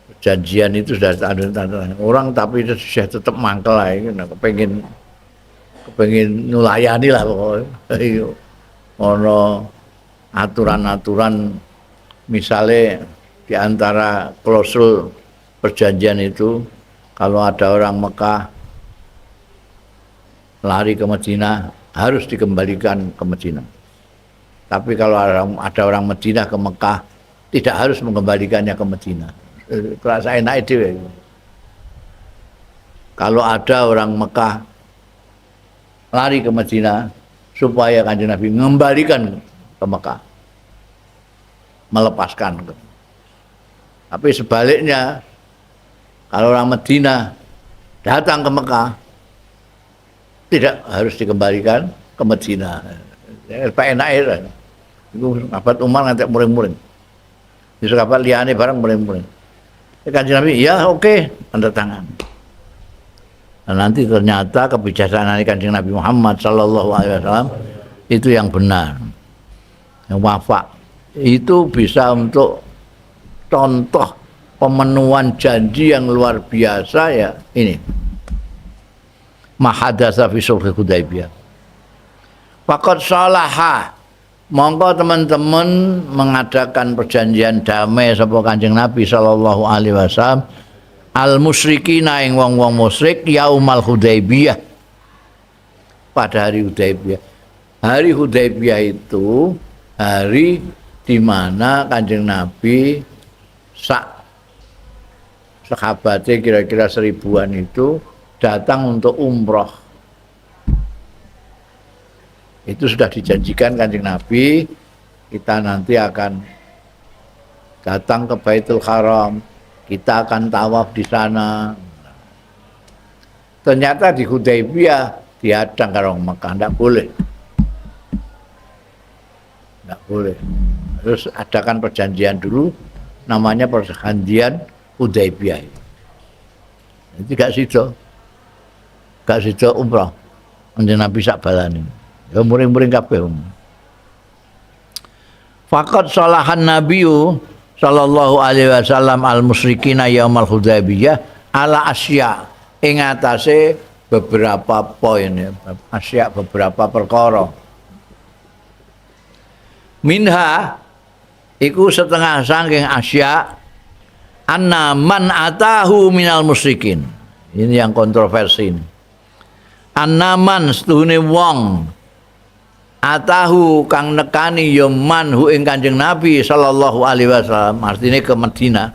Perjanjian itu sudah ditandatangani. Orang tapi itu sudah tetap mangkel ae, kepengin nyulayani lah pokoknya. Iya. Ono aturan-aturan misalnya di antara klausul perjanjian itu kalau ada orang Mekah lari ke Madinah harus dikembalikan ke Madinah. Tapi kalau ada orang Madinah ke Mekah tidak harus mengembalikannya ke Madinah. Kerasa enak itu. Kalau ada orang Mekah lari ke Madinah supaya Kanjeng Nabi mengembalikan ke Mekah, melepaskan. Tapi sebaliknya kalau orang Madinah datang ke Mekah tidak harus dikembalikan ke Madinah. Pak enak itu. Iku sahabat Umar ngantek muring-muring. Di sahabat liyane barang muring-muring. Kanjeng Nabi, ya oke, tanda tangan. Nah, nanti ternyata kebijaksanaan Kanjeng Nabi Muhammad sallallahu alaihi wasallam itu yang benar. Yang wafak itu bisa untuk contoh pemenuhan janji yang luar biasa ya ini. Mahadasa fi sulh Hudaybiyah. Faqad salaha, monggo teman-teman mengadakan perjanjian damai sapa Kanjeng Nabi sallallahu alaihi wasallam al musyrikina ing wong-wong musyrik yaumal Hudaybiyah, pada hari Hudaybiyah. Hari Hudaybiyah itu hari di mana Kanjeng Nabi sak sahabatnya kira-kira 1000-an itu datang untuk umroh. Itu sudah dijanjikan Kanjeng Nabi, kita nanti akan datang ke Baitul Haram, kita akan tawaf di sana. Ternyata di Hudaybiyah diadang karo Mekah, ndak boleh. Ndak boleh. Terus adakan perjanjian dulu, namanya perjanjian Hudaybiyah. Itu gak sido. Gak sido umrah. Kanjeng Nabi sak balane. Ya muring-muring kabeh. Faqad salahan nabiyyu sallallahu alaihi wasallam al musyrikina yaumal Hudaybiyah ala asya, ing atase beberapa poin ya, asya beberapa perkara. Minha Iku setengah saking asya anna man atahu minal musyrikin. Ini yang kontroversi ini. Anna man setuhune wong atahu kang nekani ya man hu ing Kanjeng Nabi sallallahu alaihi wasallam, artine ke Madinah.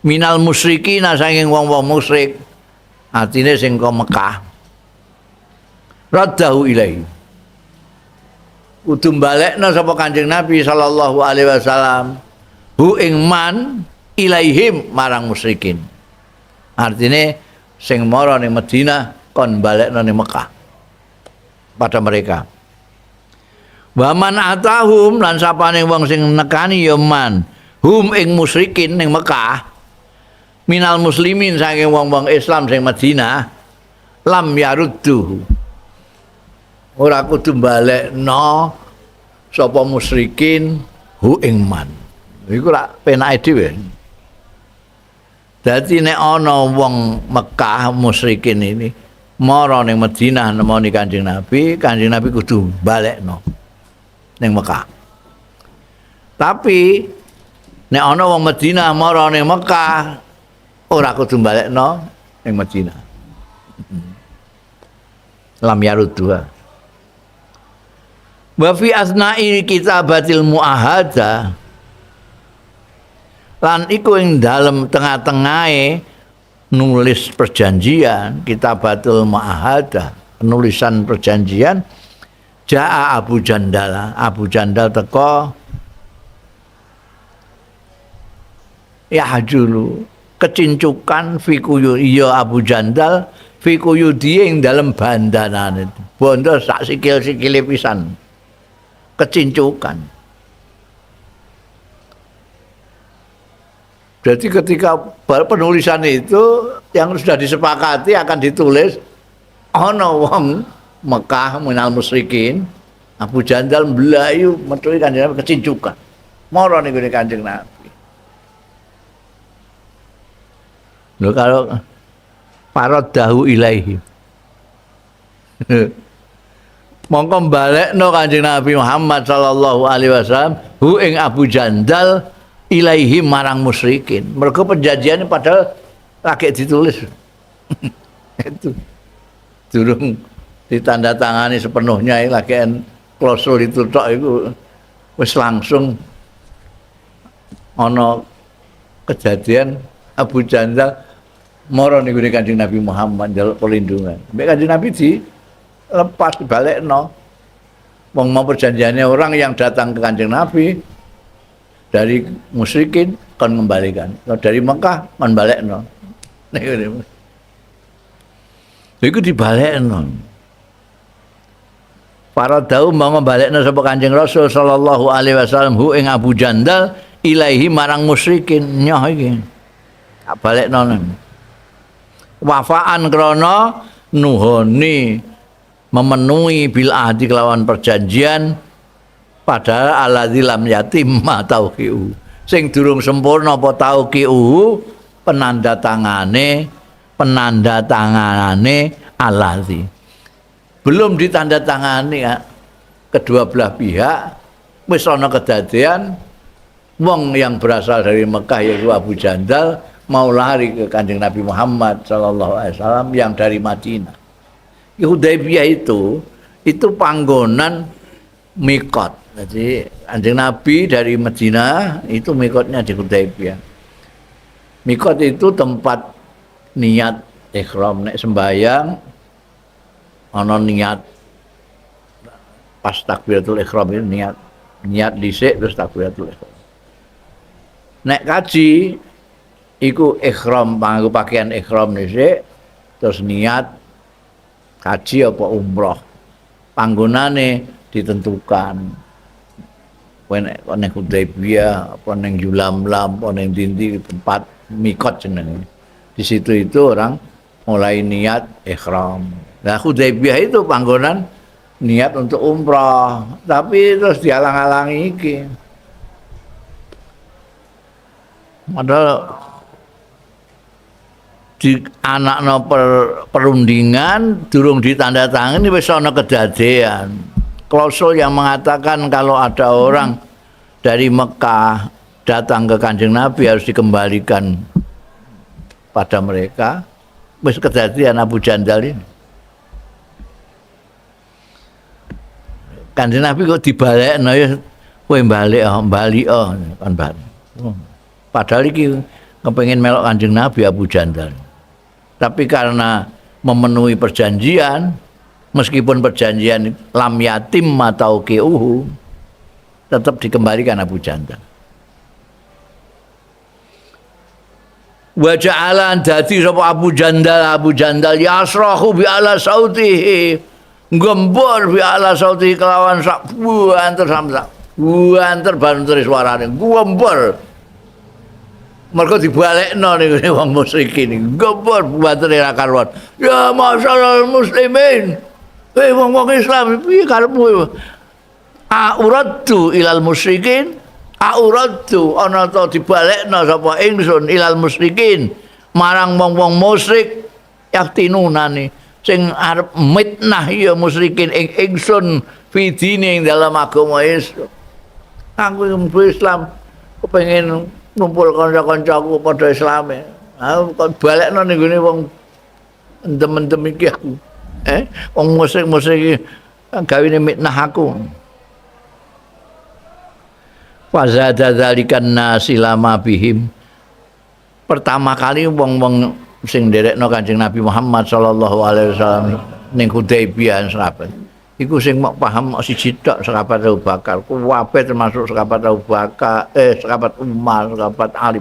Minal musyrikin saking wong-wong musyrik, artine sing ke Mekah. Raddahu ilaihi. Kudu balekno sapa Kanjeng Nabi sallallahu alaihi wasallam hu ing man ilaihim marang musyrikin. Artine sing mara ning Madinah kon balekno ning Mekah pada mereka. Wa man atahum lan sapane wong sing nekani ya man hum ing musyrikin ning Mekah minal muslimin saking wong-wong Islam sing Madinah lam yarudduhu. Ora kudu balekno sapa musyrikin hu ing man. Iku lak penake dhewe. Dadi nek ana wong Mekah musyrikin ini mara ning Madinah nemoni Kanjeng Nabi, Kanjeng Nabi kudu balekno ning Mekah. Tapi nek ana wong Madinah mara ning Mekah ora kudu balekno ning Madinah. Lam yarudduha. Wa fi asna'i kitabatil muahada lan iku ing dalem tengah-tengahe nulis perjanjian kitabatul muahada, penulisan perjanjian, jaa Abu Jandal, Abu Jandal teko yahjulu kecincukan fi kuyu, iya Abu Jandal fi kuyudi ing dalem bandanane bondo sak sikil-sikile pisan kecincukan. Jadi ketika penulisan itu yang sudah disepakati akan ditulis ana wong Mekah minal musyrikin Abu Jandal mlayu metuhi Kanjeng Nabi kecincukan mara ning gone Kanjeng Nabi. Lho kalau paradahu ilaihi mongko balekno Kanjeng Nabi Muhammad sallallahu alaihi wasallam hu ing Abu Jandal ilaihi marang musyrikin. Mergo perjanjiane padahal lagi ditulis. Itu durung ditandatangani sepenuhnya lagi klausul itu tok iku wis langsung ana kejadian Abu Jandal mara ning gone Kanjeng Nabi Muhammad njaluk perlindungan. Mek Kanjeng Nabi di lepas dibalekno. Wong mau perjanjiannya orang yang datang ke Kanjeng Nabi dari musyrikin kon mengembalikan, kalau dari Mekah kon balekno. Iku dibalekno. Para dau mau ngebalekno sapa Kanjeng Rasul sallallahu alaihi wasallam hu ing Abu Jandal ilaihi marang musyrikin nyoh iki. Tak balekno. Wafaan krana nuhoni memenuhi bil ahdi kelawan perjanjian padahal alladzi lam yatimma tauqiu sing durung sempurna apa tauqiu penandatangane alladzi belum ditandatangani ya. Kedua belah pihak wis ana kedadean wong yang berasal dari Mekah yaitu Abu Jandal mau lari ke Kanjeng Nabi Muhammad sallallahu alaihi wasallam yang dari Madinah. Hudaybiyah itu panggonan mikot. Jadi Kanjeng Nabi dari Madinah itu mikotnya di Hudaybiyah. Mikot itu tempat niat ihram, nek sembayang ana niat pas takbiratul ihram itu niat dhisik terus takbiratul ihram. Nek kaji iku ihram nganggo pakaian ihram dhisik terus niat kaji apa umroh. Panggonane ditentukan. Kowe nek ning Hudaybiyah apa ning Yulamlam apa ning dindi tempat mikot jenenge. Di situ itu orang mulai niat ihram. Nah Hudaybiyah itu panggonan niat untuk umroh, tapi terus dihalang-halangi iki. Padahal di anakno perundingan durung ditandatangani wis ana kedadean. Klausul yang mengatakan kalau ada orang dari Mekah datang ke Kanjeng Nabi harus dikembalikan pada mereka. Wis kedadian Abu Jandal ini. Kanjeng Nabi kok dibalekno ya kowe balik oh, bali oh kan balik. Padahal iki kepengin melok Kanjeng Nabi Abu Jandal. Tapi karena memenuhi perjanjian, meskipun perjanjian lam yatim atau kiuhu, tetap dikembalikan Abu Jandal. Wa ja'ala dadi sapa Abu Jandal yasrahu bi ala sautihi, gembor bi ala sautihi kelawan sak buanter samsak buanter banter suarane gembor. Mergo dibalekno niku wong musyrikin niku gembor buanter ra karuan. Ya masyaallah muslimin. Wong-wong Islam piye karepmu? A'uraddu ilal musyrikin, a'uraddu ana ta dibalekno sapa ingsun ilal musyrikin marang wong-wong musyrik yaktinunani sing arep mitnah ya musyrikin ing ingsun fi dini ing dalam agama Islam. Aku Islam kepengin ngumpul kanca-kancaku padha Islame. Aku kok balekno ning gone wong endem-endem iki aku. Wong musyrik-musyrik iki gawene mitnah aku. Fazada dzalikan nasi lama bihim. Pertama kali wong-wong sing nderekno Kanjeng Nabi Muhammad sallallahu alaihi wasallam ning Hudaybiyah sahabat. Iku sing mok paham mok siji tok sahabat Abu Bakar. Kabeh termasuk sahabat Abu Bakar, sahabat Umar, sahabat Ali.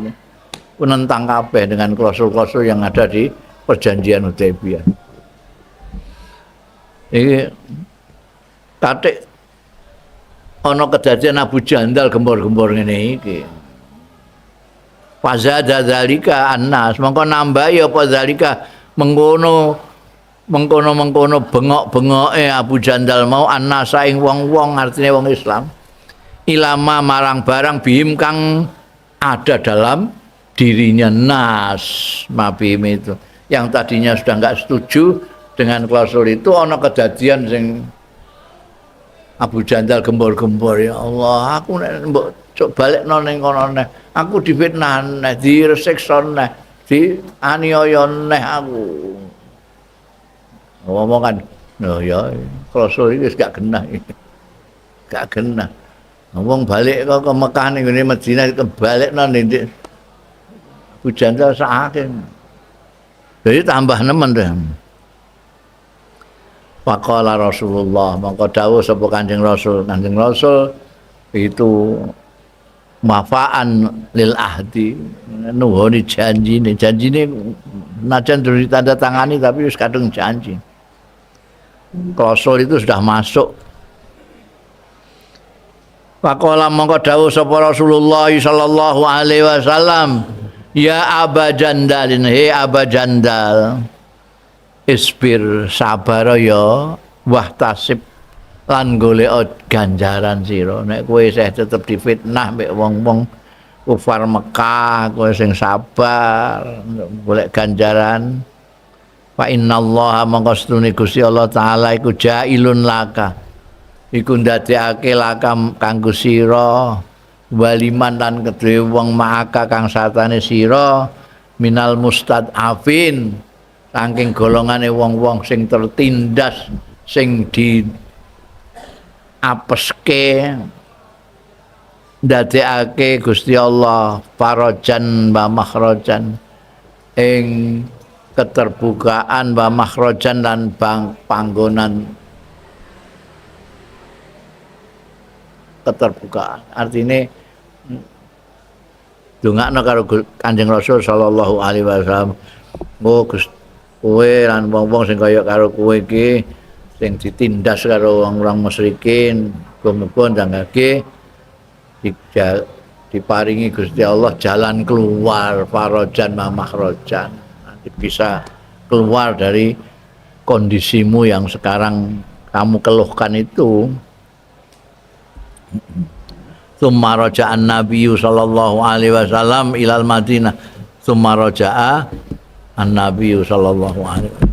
Ku nentang kabeh dengan klausul-klausul yang ada di perjanjian Hudaybiyah. Iki katik ana kedadian Abu Jandal gembor-gembor ngene iki. Fazada dzalika annas, mongko nambahi apa dzalika mengkono-mengkono bengok-bengoke Abu Jandal mau annasa ing wong-wong, artine wong Islam, ilama marang barang bihim kang ada dalam dirinya nas mabihim itu. Yang tadinya sudah enggak setuju dengan klausul itu, ana kedadian sing Abu Jandal gembor-gembor, ya Allah, aku nek mbok cok balekno ning kono neh, aku difitnah neh, diresiksa neh, dianiaya neh aku. Ngomong kan, oh ya, klausul iki wis gak genah iki. Gak genah. Ngomong balik kok ke Mekah ning ngene Madinah kebalekno ning Abu Jandal sakake. Jadi tambah nemen deh. Faqala Rasulullah, mongko dawuh sapa Kanjeng Rasul. Kanjeng Rasul itu mafaan lil ahdi, nuhoni janjine, janjine najan durung ditandatangani tapi wis kadung janji. Klausul itu sudah masuk. Faqala mongko dawuh sapa Rasulullah sallallahu alaihi wasallam, ya Aba Jandalin, he Aba Jandal, isbir sabar ya wahtasib lan golek ganjaran sira. Nek kowe isih tetep difitnah mek wong-wong kufar Mekah, kowe sing sabar golek ganjaran. Fa innallaha mongko setune Gusti Allah taala iku jailun laka, iku ndadekake laka kanggo sira waliman lan kedue wong ma'aka kang satane sira minal mustad'afin, saking golongane wong-wong sing tertindas, sing di apeske, ndadekake Gusti Allah farajan wa makhrajan ing keterbukaan wa makhrajan lan panggonan keterbukaan. Artine dongakno karo Kanjeng Rasul sallallahu alaihi wasallam, oh Gusti, kowe lan wong-wong sing kaya karo kowe iki sing ditindas karo wong-wong musyrikin, muga-muga ndangake diparingi Gusti Allah jalan keluar, farajan ma makhrajan. Nanti bisa keluar dari kondisimu yang sekarang kamu keluhkan itu. Tsumma raja'an nabiyyu sallallahu alaihi wasallam ilal Madinah. Tsumma raja'a an-nabiyyu sallallahu alaihi wasallam.